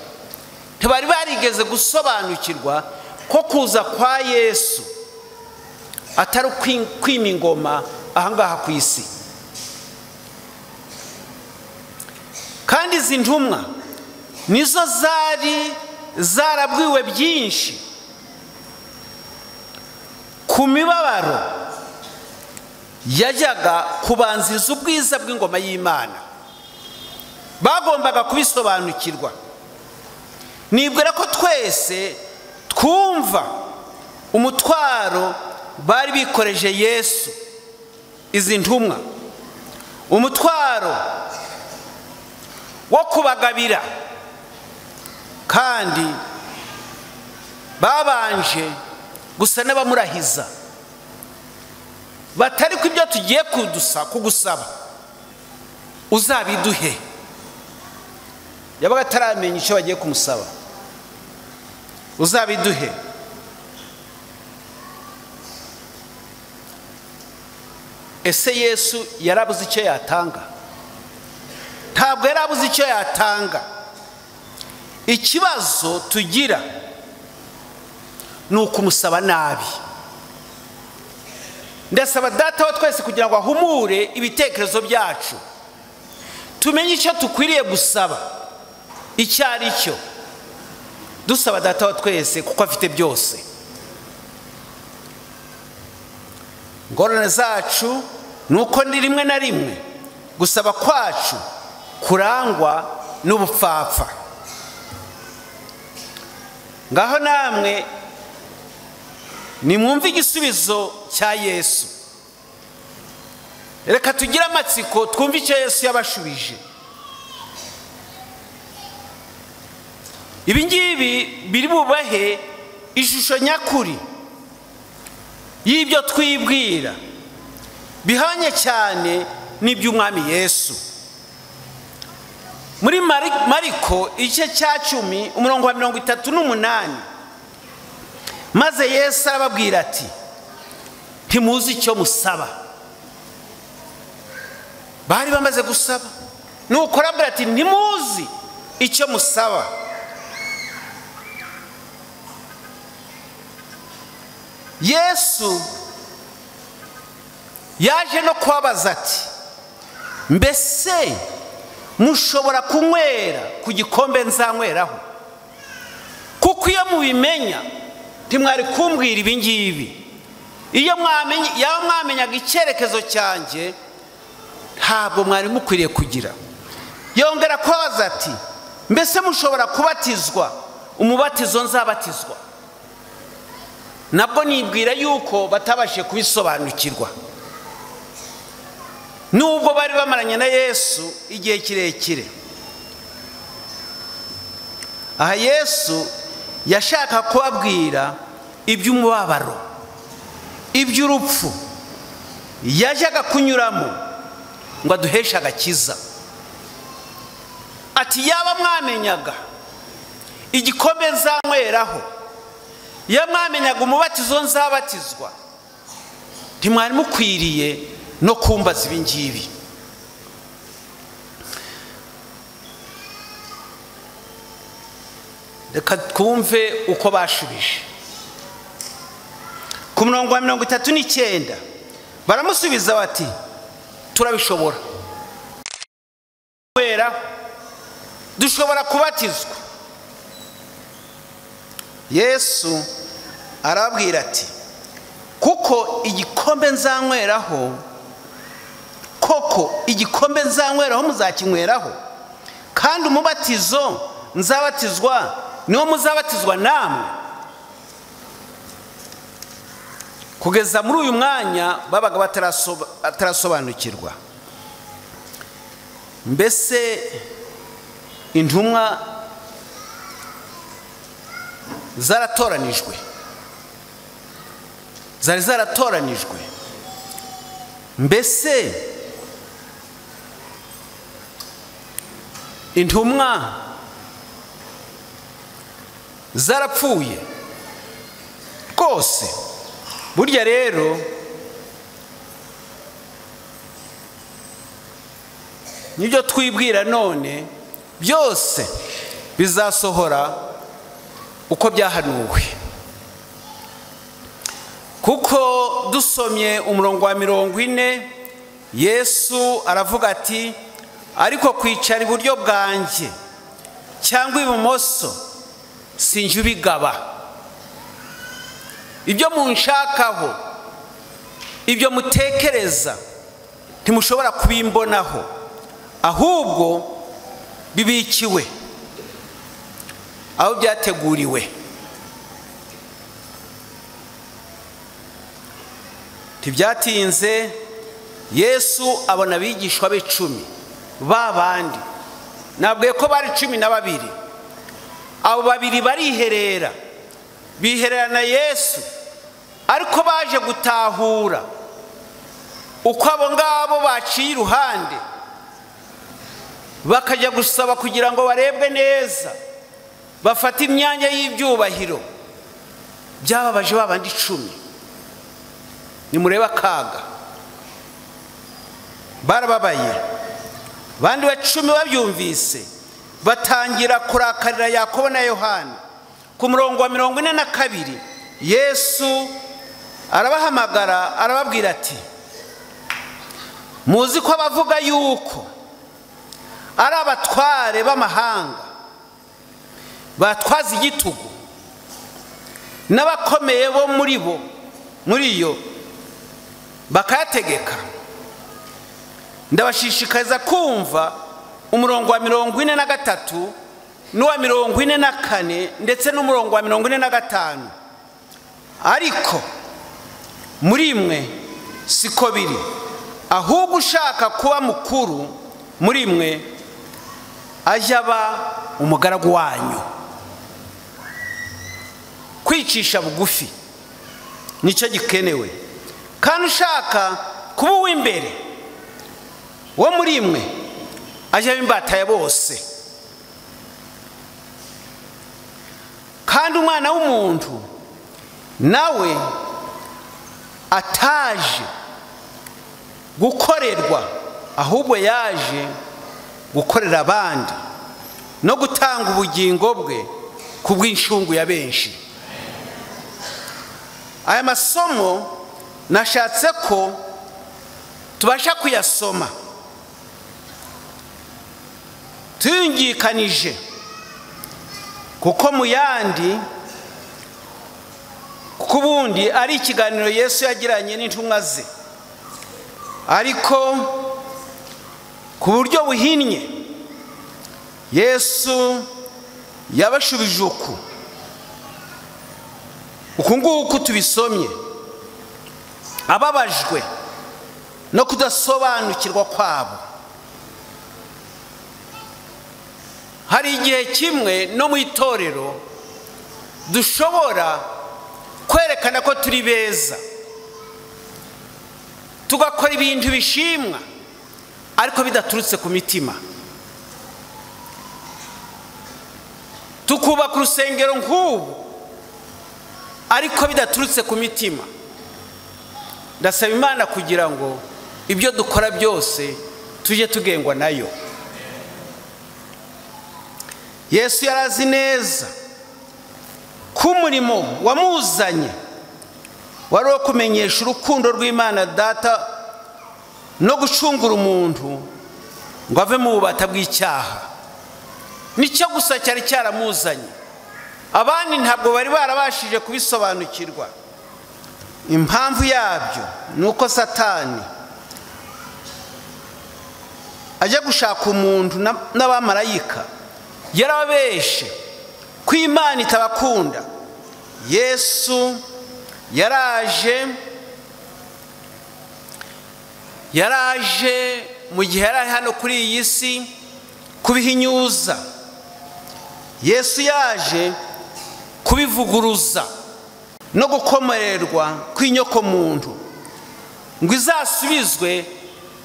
ntibari barigeze gusobanukirwa ko kuza kwa Yesu atari kwima ingoma ahangaha ku isi. Kandi izi ntumwa nizo zari zarabwiwe byinshi ku mibabaro yajyaga kubanziriza ubwiza bw'ingoma y'Imana. Bagombaga kubisobanukirwa. Nibwira ko twese twumva umutwaro bari bikoreje Yesu, izi ntumwa, umutwaro wo kubagabira, kandi babanje gusa n'abamurahiza batari ko ibyo tugiye kugusaba uzabiduhe. Yabaga ataramenya icyo bagiye kumusaba, uzabiduhe. Ese Yesu yarabuze icyo yatanga? Ntabwo yarabuze icyo yatanga. Ikibazo tugira ni ukumusaba nabi. Ndasaba Data wa twese kugira ngo ahumure ibitekerezo byacu, tumenye icyo tukwiriye gusaba icyo ari cyo. Dusaba Data wa twese kuko afite byose. Ingorane zacu ni uko ni rimwe na rimwe gusaba kwacu kurangwa n'ubupfapfa. Ngaho namwe nimwumve igisubizo cya Yesu. Reka tugire amatsiko twumve icyo Yesu yabashubije. Ibi ngibi biri bubahe Ishusho nyakuri y'ibyo twibwira bihanye cyane n'iby'umwami Yesu. Muri Mariko igice cya 10 umurongo wa 38, maze Yesu arababwira ati ntimuzi icyo musaba. Bari bamaze gusaba, nuko arababwira ati ntimuzi icyo musaba. Yesu yaje no kubabaza ati mbese mushobora kunywera ku gikombe nzanyweraho? Kuko iyo mubimenya ntimwari kumbwira ibi ngibi. Iyo mwamenyaga icyerekezo cyanjye ntabwo mwari mukwiriye kugira. Yongera kubabaza ati mbese mushobora kubatizwa umubatizo nzabatizwa? Nabwo nibwira yuko batabashije kubisobanukirwa, nubwo bari bamaranye na Yesu igihe kirekire. Aha Yesu yashaka kubabwira iby'umubabaro, iby'urupfu yajyaga kunyuramo ngo aduheshe agakiza. Ati yaba mwamenyaga igikombe nzanyweraho, iyo mwamenyaga umubatizo nzabatizwa, ntimwari mukwiriye no kumbaza ibi ngibi. Reka twumve uko bashubije. Ku murongo wa 39 baramusubiza bati turabishobora, dushobora kubatizwa. Yesu arababwira ati kuko igikombe nzanyweraho, koko igikombe nzanyweraho muzakinyweraho, kandi umubatizo nzabatizwa niwo muzabatizwa namwe. Kugeza muri uyu mwanya babaga batarasobanukirwa. Mbese intumwa zaratoranijwe, zari zaratoranijwe. Mbese intumwa zarapfuye rwose? Burya rero nibyo twibwira none byose bizasohora uko byahanuwe. Kuko dusomye umurongo wa 40, Yesu aravuga ati ariko kwicara iburyo bwanjye cyangwa ibumoso sinjye ubigaba. Ibyo munshakaho, ibyo mutekereza ntimushobora kubimbonaho, ahubwo bibikiwe aho byateguriwe. Ntibyatinze Yesu abona abigishwa be 10 babandi, nabwiye ko bari 12. Abo babiri bariherera, bihererana Yesu, ariko baje gutahura uko abo ngabo baciye iruhande bakajya gusaba kugira ngo barebwe neza, bafate imyanya y'ibyubahiro. Byababaje babandi 10. Nimureba akaga barababaye. Bandi ba 10 babyumvise batangira kurakarira Yakobo na Yohana. Ku murongo wa 42 Yesu arabahamagara arababwira ati muzi ko abavuga yuko ari abatware b'amahanga batwaza igitugu, n'abakomeye bo muri bo muri yo bakayategeka. Ndabashishikariza kumva umurongo wa 43 n'uwa 44 ndetse n'umurongo wa 45. Ariko muri mwe siko biri, ahubwo ushaka kuba mukuru muri mwe ajya aba umugaragu wanyu. Kwicisha bugufi nicyo gikenewe. Kandi ushaka kuba uw'imbere wo muri mwe ajya imbata ya bose. Kandi umwana w'umuntu nawe ataje gukorerwa, ahubwo yaje gukorera abandi no gutanga ubugingo bwe ku bw'incungu ya benshi. Aya masomo nashatse ko tubasha kuyasoma tuyungikanije, kuko mu yandi, kuko ubundi ari ikiganiro Yesu yagiranye n'intumwa ze, ariko ku buryo buhinnye Yesu yabashubije uku nguku tubisomye, ababajwe no kudasobanukirwa kwabo. Hari igihe kimwe no mu itorero dushobora kwerekana ko turi beza, tugakora ibintu bishimwa ariko bidaturutse ku mitima, tukubaka urusengero nk'ubu ariko bidaturutse ku mitima. Ndasaba Imana kugira ngo ibyo dukora byose tujye tugengwa nayo. Yesu yarazi neza ko umurimo wamuzanye wari uwo kumenyesha urukundo rw'Imana Data no gucungura umuntu ngo ave mu bubata bw'icyaha. Nicyo gusa cyari cyaramuzanye, abandi ntabwo bari barabashije kubisobanukirwa. Impamvu yabyo ni uko Satani ajya gushaka umuntu n'abamarayika yarababeshe ko Imana itabakunda. Yesu yaraje mu gihe yari hano kuri iyi si kubihinyuza. Yesu yaje kubivuguruza no gukomererwa kw'inyoko muntu ngo izasubizwe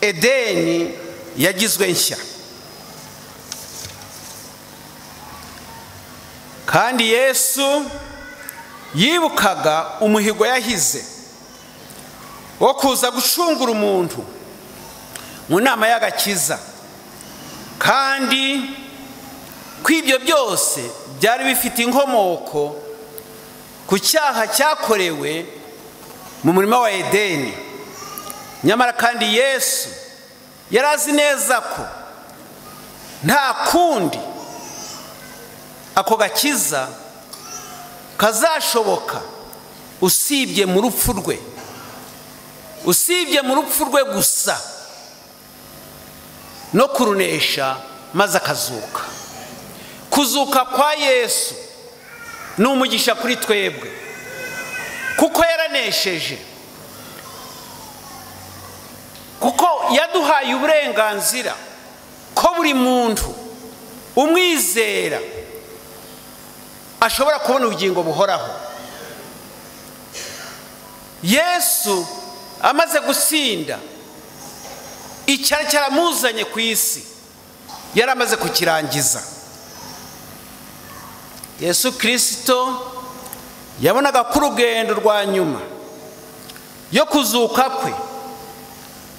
Edeni yagizwe nshya. Kandi Yesu yibukaga umuhigo yahize wo kuza gucungura umuntu mu nama y'agakiza, kandi kw'ibyo byose byari bifite inkomoko ku cyaha cyakorewe mu murima wa Edeni. Nyamara kandi Yesu yarazi neza ko nta kundi ako gakiza kazashoboka usibye mu rupfu rwe, usibye mu rupfu rwe gusa no kurunesha maze akazuka. Kuzuka kwa Yesu ni umugisha kuri twebwe, kuko yaranesheje, kuko yaduhaye uburenganzira ko buri muntu umwizera ashobora kubona ubugingo buhoraho. Yesu amaze gutsinda icyari cyaramuzanye ku isi, yaramaze kukirangiza. Yesu Kristo yabonaga ko urugendo rwa nyuma yo kuzuka kwe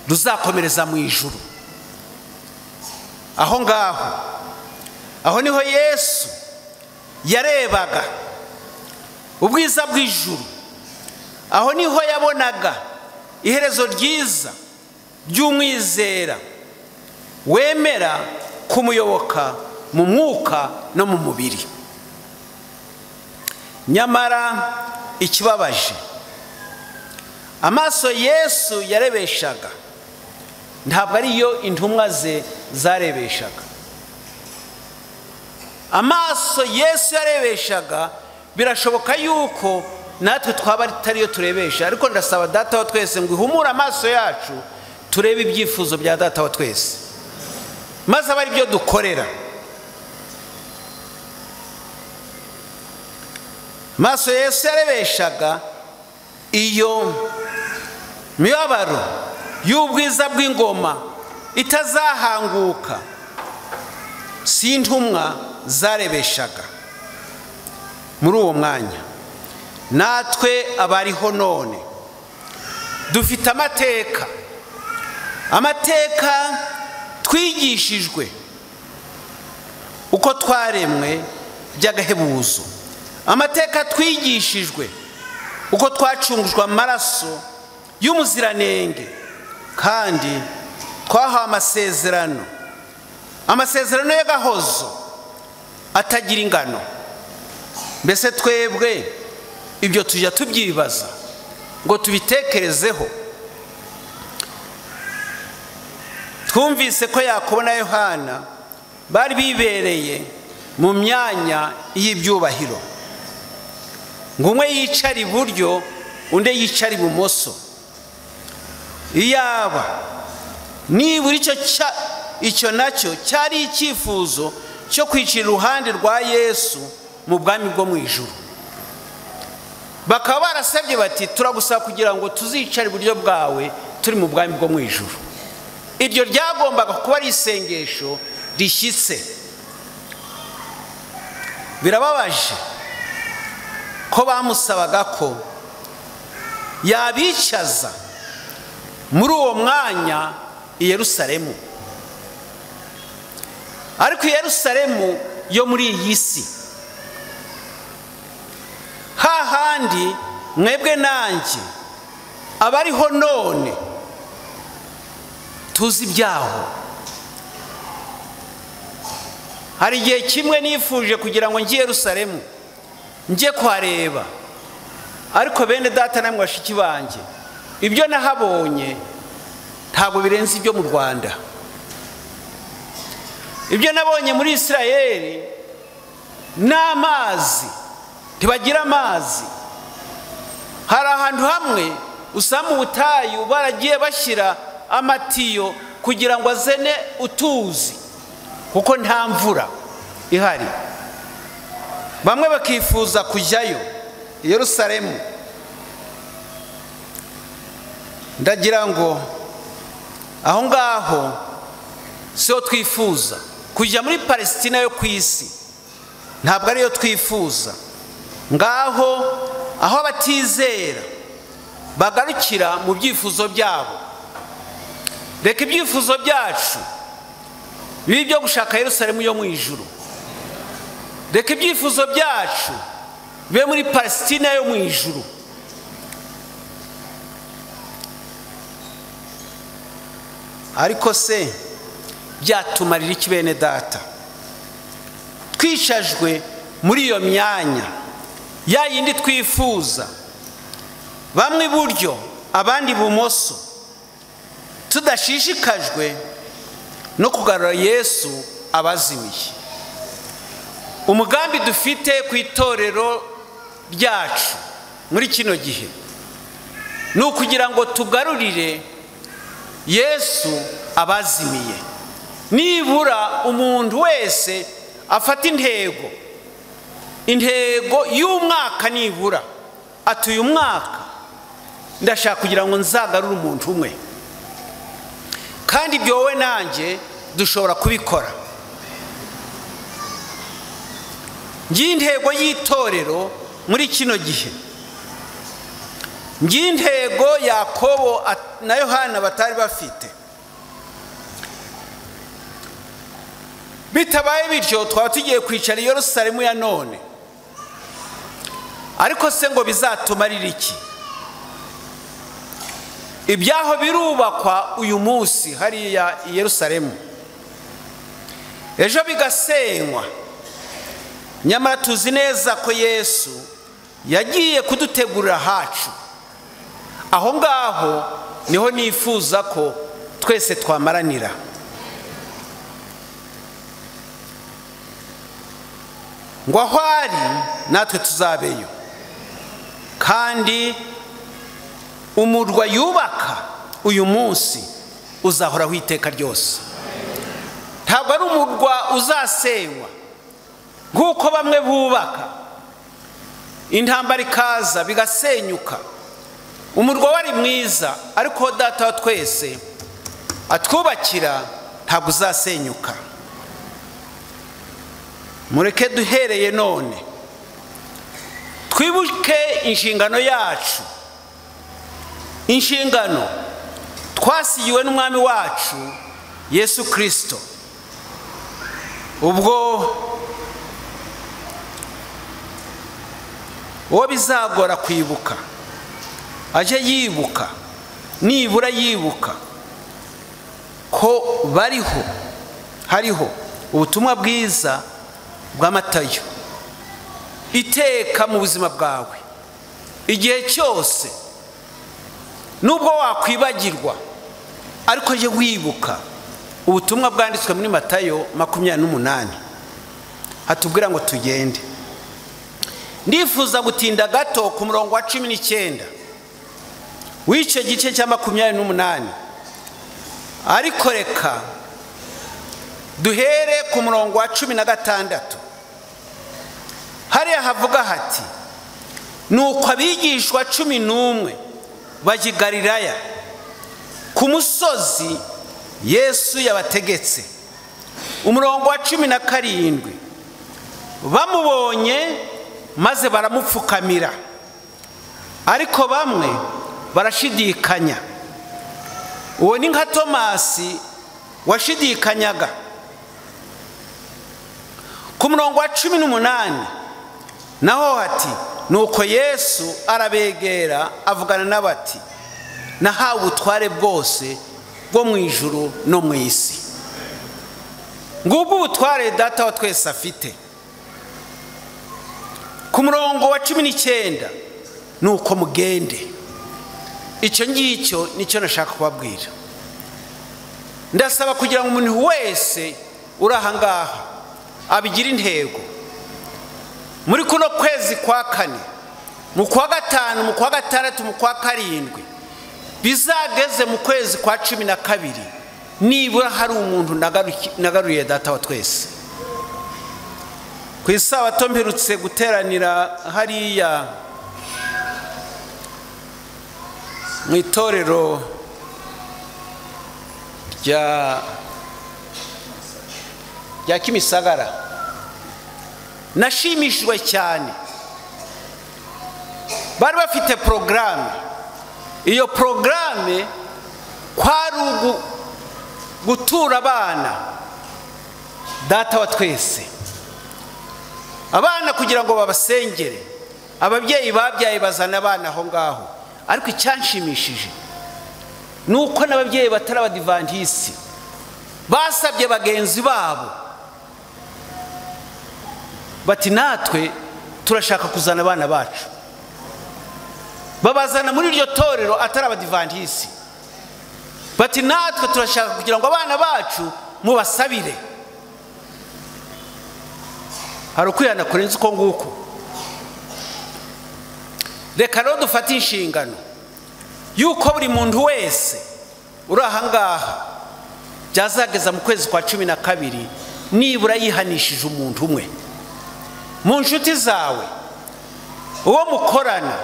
ruzakomereza mu ijuru. Aho ngaho, aho niho Yesu yarebaga ubwiza bw'ijuru, aho niho yabonaga iherezo ryiza ry'umwizera wemera kumuyoboka mu mwuka no mu mubiri. Nyamara ikibabaje, amaso Yesu yarebeshaga ntabwo ariyo intumwa ze zarebeshaga. Amaso Yesu yarebeshaga birashoboka yuko natwe twaba atariyo turebesha, ariko ndasaba Data wa twese ngo ihumure amaso yacu turebe ibyifuzo bya Data wa twese, maze abe ari byo dukorera. Maso Yesu yarebeshaga iyo mibabaro y'ubwiza bw'ingoma itazahanguka, si intumwa zarebeshaga muri uwo mwanya. Natwe abariho none dufite amateka, amateka twigishijwe uko twaremwe by'agahebuzo, amateka twigishijwe uko twacungujwe amaraso y'umuziranenge, kandi twahawe amasezerano, amasezerano y'agahozo atagira ingano. Mbese twebwe ibyo tujya tubyibaza ngo tubitekerezeho? Twumvise ko Yakobo na Yohana bari bibereye mu myanya y'ibyubahiro, ngo umwe yicara iburyo undi yicara ibumoso. Iyaba nibura icyo nacyo cyari icyifuzo cyo kwicira iruhande rwa Yesu mu bwami bwo mu ijuru, bakaba barasabye bati turagusaba kugira ngo tuzicare iburyo bwawe turi mu bwami bwo mu ijuru. Iryo ryagombaga kuba ari isengesho rishyitse. Birababaje ko bamusabaga ko yabicaza muri uwo mwanya i Yerusalemu, ariko i Yerusalemu yo muri iyi si, hahandi mwebwe nanjye abariho none tuzi ibyaho. Hari igihe kimwe nifuje kugira ngo njye Yerusalemu njye kuhareba, ariko bene data namwe bashiki banjye, ibyo nahabonye ntabwo birenze ibyo mu Rwanda. Ibyo nabonye muri Isirayeli n'amazi, ntibagira amazi. Hari ahantu hamwe usanga mu butayu baragiye bashyira amatiyo kugira ngo azene utuzi, kuko nta mvura ihari. Bamwe bakifuza kujyayo i Yerusalemu. Ndagira ngo aho ngaho siho twifuza kujya, muri Palestina yo ku isi ntabwo ariyo twifuza. Ngaho aho abatizera bagarukira mu byifuzo byabo. Reka ibyifuzo byacu bibe ibyo gushaka Yerusalemu yo mu ijuru. Reka ibyifuzo byacu bibe muri Palestina yo mu ijuru. Ariko se byatumarira iki bene data twicajwe muri iyo myanya ya yindi twifuza, bamwe iburyo abandi ibumoso, tudashishikajwe no kugarura Yesu abazimiye? Umugambi dufite ku itorero ryacu muri kino gihe ni ukugira ngo tugarurire Yesu abazimiye. Nibura umuntu wese afata intego, intego y'umwaka, nibura ati uyu mwaka ndashaka kugira ngo nzagarure umuntu umwe. Kandi ibyo wowe nanjye dushobora kubikora. Ngiyi intego y'itorero muri kino gihe, ngiyi intego Yakobo na Yohana batari bafite. Bitabaye bityo twaba tugiye kwicara i Yerusalemu ya none. Ariko se ngo bizatumarira iki? Ibyaho birubakwa uyu munsi hariya i Yerusalemu, ejo bigasenywa. Nyamara tuzi neza ko Yesu yagiye kudutegurira hacu. Aho ngaho niho nifuza ko twese twamaranira. Ngo aho ari natwe tuzabeyo. Kandi umurwa yubaka uyu munsi uzahoraho iteka ryose. Ntabwo ari umurwa uzasenywa nk'uko bamwe bubaka Intambara ikaza bigasenyuka. Umurwa wari mwiza, ariko Data wa twese atwubakira ntabwo uzasenyuka. Mureke duhereye none twibuke inshingano yacu, inshingano twasigiwe n'Umwami wacu Yesu Kristo. Ubwo uwo bizagora kwibuka aje yibuka, nibura yibuka ko bariho, hariho ubutumwa bwiza bwa Matayo iteka mu buzima bwawe igihe cyose. Nubwo wakwibagirwa, ariko je wibuka ubutumwa bwanditswe muri Matayo 28 hatubwira ngo tugende. Ndifuza gutinda gato ku murongo wa 19 w'icyo gice cya 28, ariko reka duhere ku murongo wa 16. Hariya havuga hati: nuko abigishwa 11 bajya i Galilaya ku musozi Yesu yabategetse. Umurongo wa 17, bamubonye maze baramupfukamira, ariko bamwe barashidikanya. Uwo ni nka Tomasi washidikanyaga. Ku murongo wa 18 naho hati: nuko Yesu arabegera avugana n'abati, nahawe ubutware bwose bwo mu ijuru no mu isi. Ngubwo ubutware Data wa twese afite. Ku murongo wa 19, nuko mugende. Icyo ngicyo nicyo nashaka kubabwira. Ndasaba kugira ngo umuntu wese uri aha ngaha abigira intego. Muri kuno kwezi kwa kane, mu kwa gatanu, mu kwa gatandatu, mu kwa karindwi, bizageze mu kwezi kwa 12, nibura hari umuntu nagaruye Data wa twese. Ku isabato mperutse guteranira hariya mu itorero rya Kimisagara, nashimishijwe cyane. Bari bafite porogaramu. Iyo porogaramu kwari gutura abana Data wa twese, abana kugira ngo babasengere. Ababyeyi babyaye bazana abana aho ngaho. Ariko icyanshimishije nuko n'ababyeyi batari abadivantisi basabye bagenzi babo bati natwe turashaka kuzana abana bacu. Babazana muri iryo torero atari abadivantisi, bati natwe turashaka kugira ngo abana bacu mubasabire. Hari ukwihana kurenze uko nguko. Reka rero dufate inshingano yuko buri muntu wese uri aha ngaha byazageza mu kwezi kwa 12 nibura yihanishije umuntu umwe mu nshuti zawe, uwo mukorana,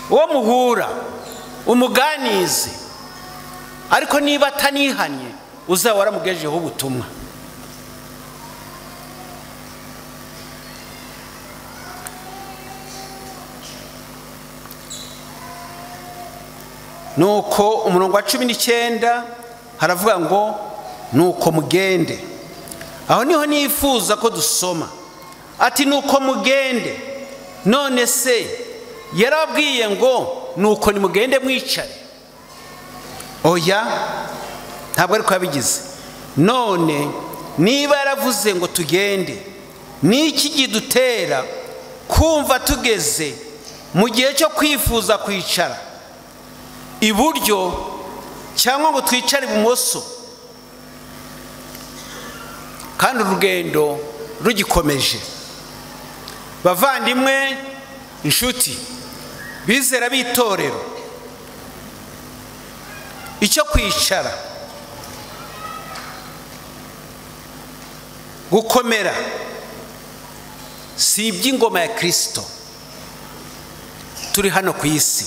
uwo muhura, umuganize. Ariko niba atanihanye uzaba waramugejejeho ubutumwa. Nuko umurongo wa 19 haravuga ngo nuko mugende. Aho niho nifuza ko dusoma. Ati nuko mugende. None se yarabwiye ngo nuko nimugende mwicare? Oya, ntabwo ariko yabigize. None niba yaravuze ngo tugende, niki kidutera kumva tugeze mu gihe cyo kwifuza kwicara iburyo cyangwa ngo twicare ibumoso, kandi urugendo rugikomeje? Bavandimwe, inshuti, bizera b'itorero, icyo kwicara, gukomera si iby'ingoma ya Kristo. Turi hano ku isi,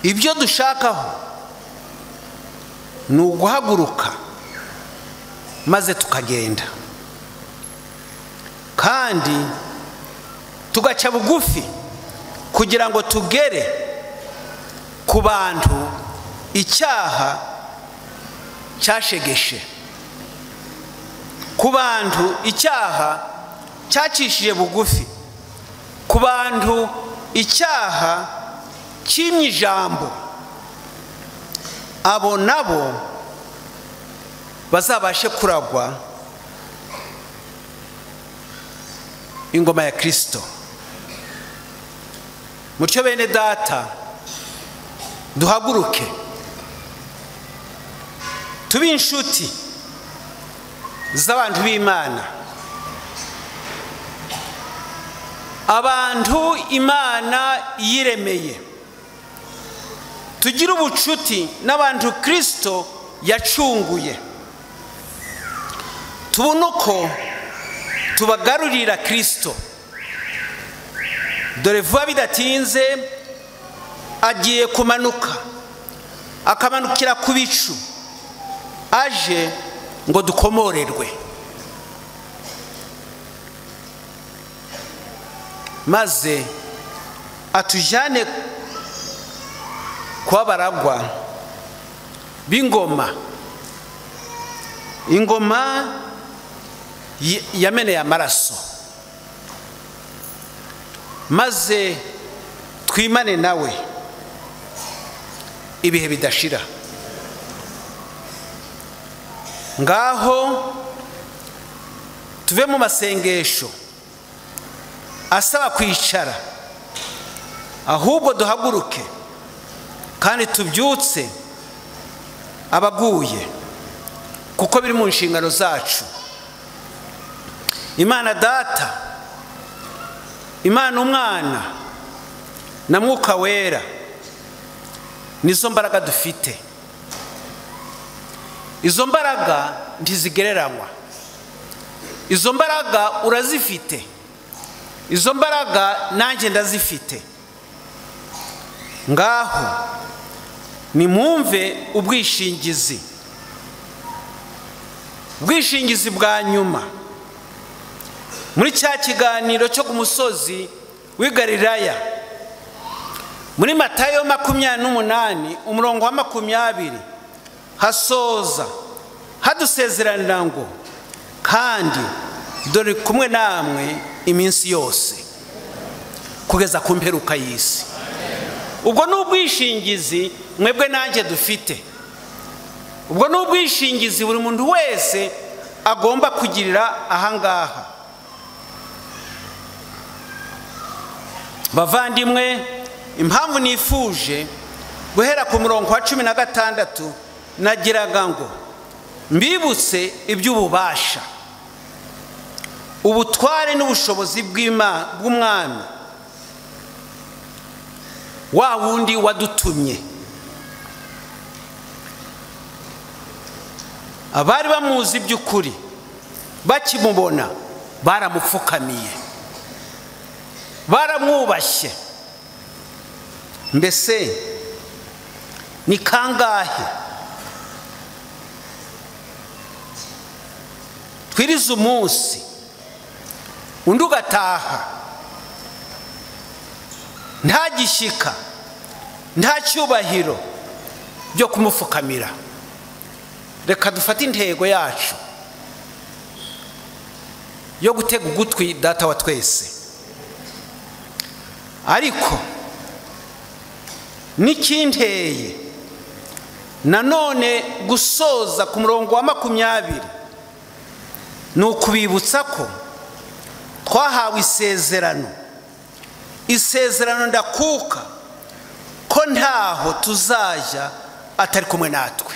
ibyo dushakaho ni uguhaguruka maze tukagenda, kandi tugaca bugufi kugira ngo tugere ku bantu icyaha cyashegeshe, ku bantu icyaha cyacishije bugufi, ku bantu icyaha cyimye ijambo, abo nabo bazabashe kuragwa ingoma ya Kristo. Mutyo bene data, duhaguruke tube inshuti z'abantu b'Imana, abantu Imana yiremeye, tugire ubucuti n'abantu Kristo yacunguye, tubone uko tubagarurira Kristo. Dore vuba bidatinze agiye kumanuka, akamanukira ku bicu, aje ngo dukomorerwe, maze atujyane kwa baragwa b'ingoma, ingoma yameneye amaraso, maze twimane nawe ibihe bidashira. Ngaho tuve mu masengesho asaba kwicara, ahubwo duhaguruke kandi tubyutse abaguye, kuko biri mu nshingano zacu. Imana Data, Imana Umwana na Mwuka Wera nizo mbaraga dufite. Izo mbaraga ntizigereranywa, izo mbaraga urazifite, izo mbaraga nanjye ndazifite. Ngaho nimwumve ubwishingizi, ubwishingizi bwa nyuma muri cya kiganiro cyo ku musozi w'i Galilaya, muri Matayo 28 umurongo wa 20, hasoza hadusezeranira ngo kandi dore kumwe namwe iminsi yose kugeza ku mperuka y'isi. Ubwo ni ubwishingizi mwebwe nanjye dufite, ubwo ni ubwishingizi buri muntu wese agomba kugirira ahangaha. Bavandimwe, impamvu nifuje guhera ku murongo wa 16, nagiraga ngo mbibutse iby'ububasha, ubutware n'ubushobozi bw'Umwami wa wundi wadutumye. Abari bamuzi by'ukuri bakimubona baramupfukamiye, baramwubashye. Mbese ni kangahe twiriza umunsi undi ugataha nta gishyika, nta cyubahiro byo kumupfukamira? Reka dufate intego yacu yo gutega ugutwi Data wa twese. Ariko n'ikinteye nanone gusoza ku murongo wa 20 ni ukubibutsa ko twahawe isezerano, isezerano ndakuka ko ntaho tuzajya atari kumwe natwe.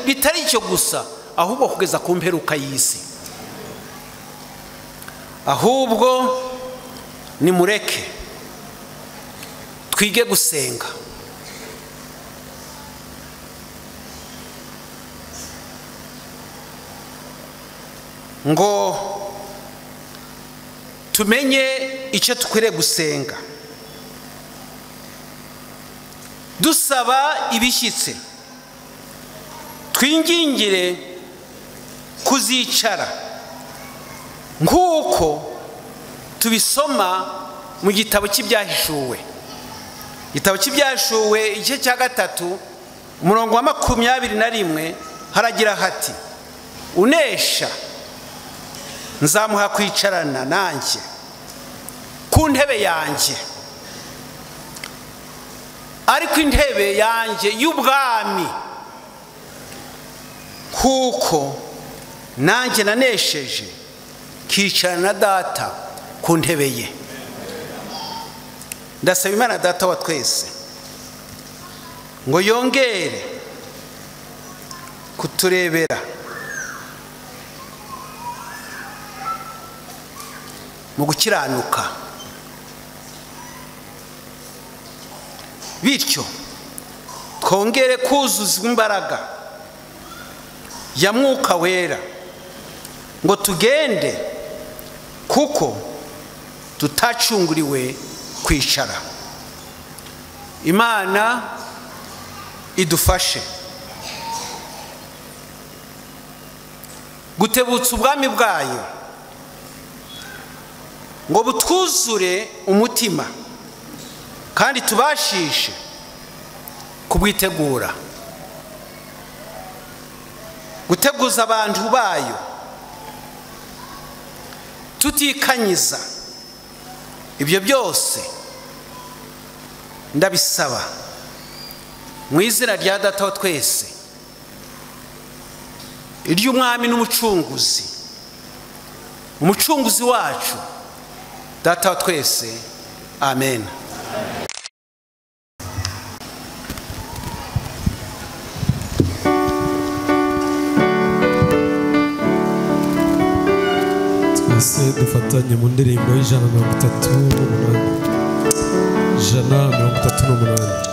Bitari icyo gusa, ahubwo kugeza ku mperuka y'isi. Ahubwo nimureke twige gusenga, Ngo tumenye icyo dukwiriye gusenga dusaba ibishyitse, twingingire kuzicara nk'uko tubisoma mu gitabo cy'ibyahishuwe. Igitabo cy'ibyahishuwe igice cya 3 umurongo wa 21 haragira hati: unesha nzamuha kwicarana nanjye ku ntebe yanjye, ariko intebe yanjye y'ubwami, kuko nanjye nanesheje kicarana na data ku ntebe ye. Ndasaba Imana data wa twese ngo yongere kuturebera mu gukiranuka, bityo twongere kuzuzwa imbaraga ya Mwuka Wera ngo tugende, kuko tutacunguriwe kwicara. Imana idufashe gutebutsa ubwami bwayo ngo butwuzure umutima kandi tubashishe kubwitegura, guteguza abantu bayo tutikanyiza. Ibyo byose ndabisaba mu izina rya data wa twese, iry'umwami n'umucunguzi, umucunguzi wacu data wa twese. Amen. Twese dufatanye mu ndirimbo y'138, 138.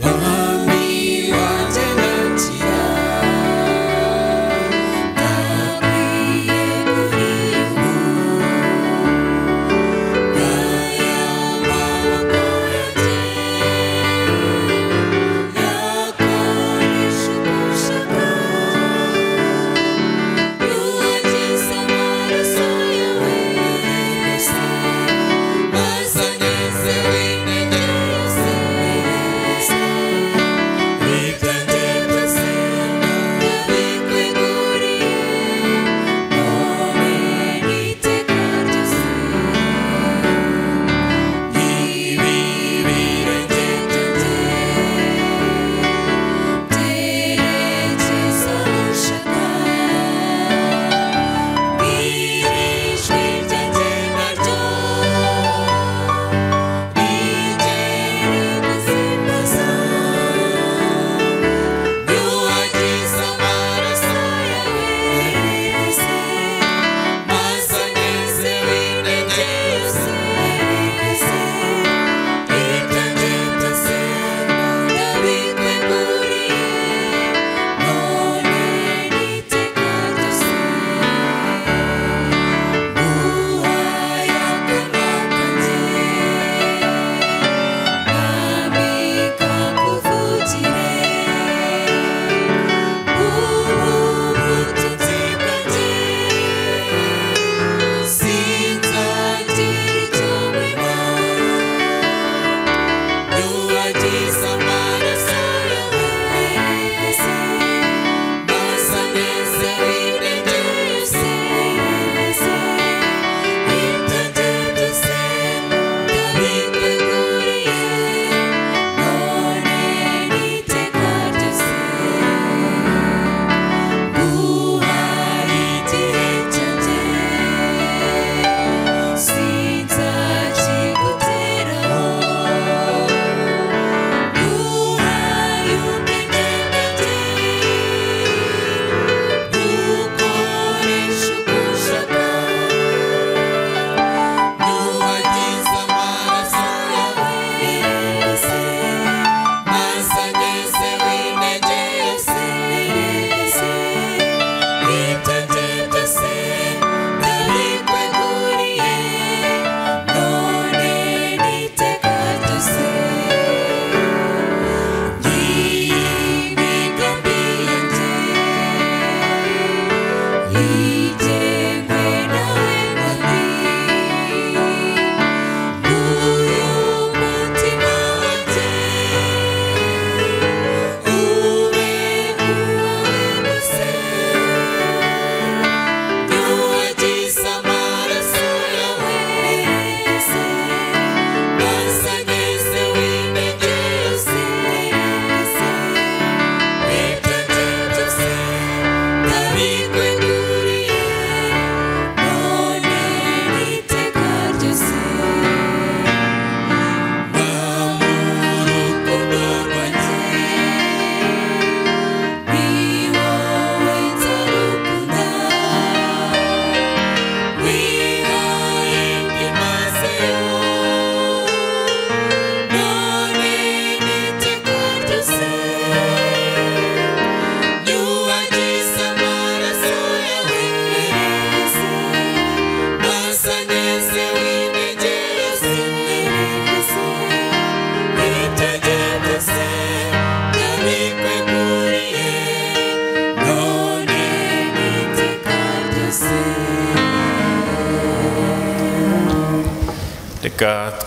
Mwami wanjye ndakira, ndakwiye kuri ubu.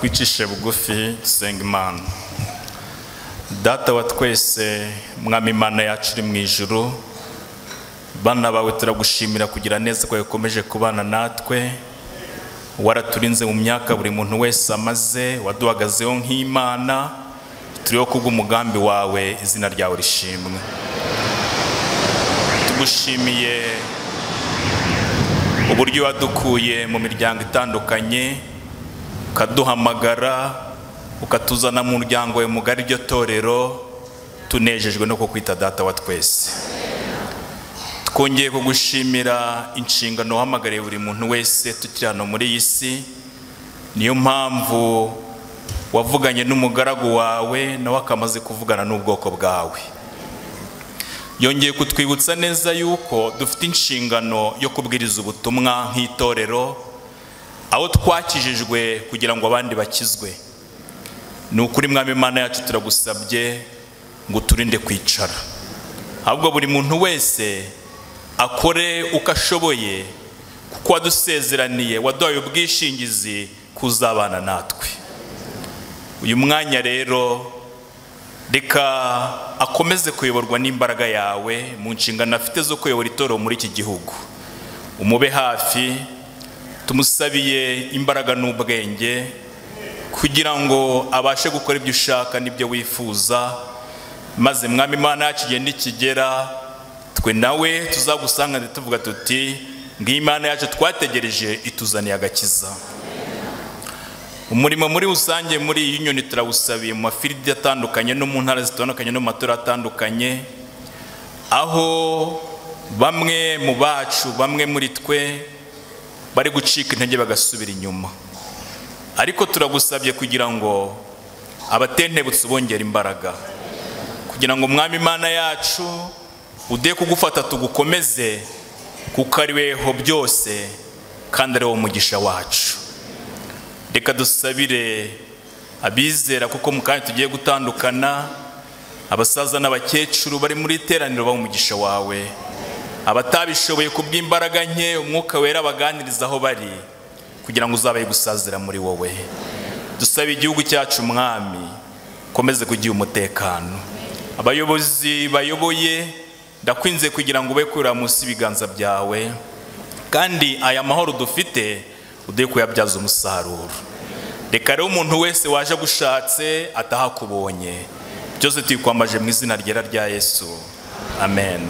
Twicishe bugufi dusenga Imana. Data wa twese, Mwami Imana yacu uri mu ijuru, bana bawe turagushimira kugira neza ko yakomeje kubana natwe. Waraturinze mu myaka buri muntu wese amaze, waduhagazeho nk'Imana, turiho kubw'umugambi wawe, izina ryawe rishimwe. Tugushimiye uburyo wadukuye mu miryango itandukanye, ukaduhamagara, ukatuzana mu muryango wawe mugari iryo torero, tunejejwe no kukwita Data wa twese. Twongeye kugushimira inshingano wahamagariye buri muntu wese tukiri hano muri iyi si. Niyo mpamvu wavuganye n'umugaragu wawe, nawe akamaze kuvugana n'ubwoko bwawe. Yongeye kutwibutsa neza yuko dufite inshingano yo kubwiriza ubutumwa nk'itorero, aho twakijijwe kugira ngo abandi bakizwe. Ni ukuri Mwami Imana yacu turagusabye ngo uturinde kwicara, ahubwo buri muntu wese akore uko ashoboye, kuko wadusezeraniye, waduhaye ubwishingizi kuzabana natwe. Uyu mwanya rero reka akomeze kuyoborwa n'imbaraga yawe mu nshingano afite zo kuyobora itorero muri iki gihugu. Umube hafi, tumusabiye imbaraga n'ubwenge kugira ngo abashe gukora ibyo ushaka n'ibyo wifuza, maze Mwami Imana yacu igihe nikigera twe nawe tuzagusanga tuvuga tuti ng'Imana yacu twategereje ituzaniye agakiza. Umurimo muri rusange muri iyi union turawusabiye mu mafiridi atandukanye no mu ntara zitandukanye no mu matora atandukanye, aho bamwe mu bacu, bamwe muri twe bari gucika intege bagasubira inyuma, ariko turagusabye kugira ngo abatentebutse ubongere imbaraga, kugira ngo Mwami Imana yacu ude kugufata tugukomeze, kuko ari weho byose kandi ari wo mugisha wacu. Reka dusabire abizera, kuko mu kanya tugiye gutandukana, abasaza n'abakecuru bari muri iteraniro baha umugisha wawe, abatabishoboye kubw'imbaraga nke umwuka wera baganiriza aho bari, kugira ngo uzabaye gusazira muri wowe. Dusabe igihugu cyacu Mwami, komeze kugira umutekano. Abayobozi bayoboye ndakwinze kugira ngo ube kurira munsi ibiganza byawe, kandi aya mahoro dufite ude kuyabyaza umusaruro. Reka rero umuntu wese waje gushatse atahakubonye. Byose tuyikwambaje mu izina ryera rya Yesu. Amen.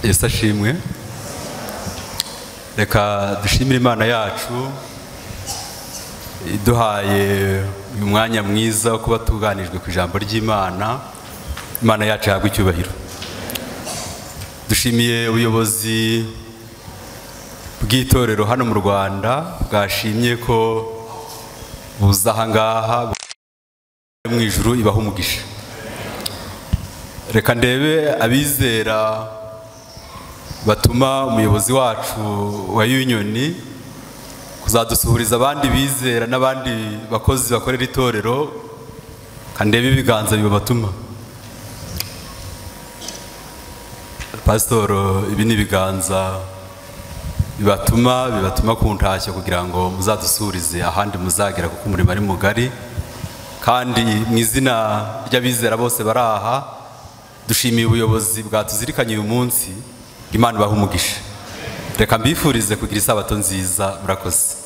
Yesu ashimwe. Reka dushimire Imana yacu iduhaye uyu mwanya mwiza wo kuba tuganijwe ku ijambo ry'Imana. Imana yacu ihabwe icyubahiro. Dushimiye ubuyobozi bw'itorero hano mu Rwanda bwashimye ko buza aha ngaha mu ijuru ibaha umugisha. Reka ndebe abizera batuma umuyobozi wacu wa Union kuzadusuhuriza abandi bizera n'abandi bakozi bakorera itorero, kandebe ibiganza bibatuma. Pastor, ibi ni ibiganza bibatuma kuntashya kugira ngo muzadusurize ahandi muzagera, kuko umurimo ari mugari. Kandi mu izina ry'abizera bose baraha, dushimiye ubuyobozi bwatuzirikanye uyu munsi. Imana ibahe umugisha. Reka mbifurize kugira isabato nziza. Murakoze.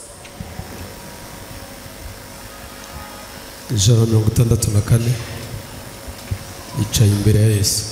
164 yicaye imbere ya Yesu.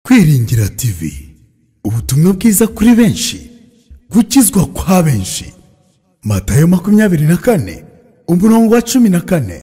Kwiringira TV, ubutumwa bwiza kuri benshi, gukizwa kwa benshi. Matayo 24 umurongo wa 14.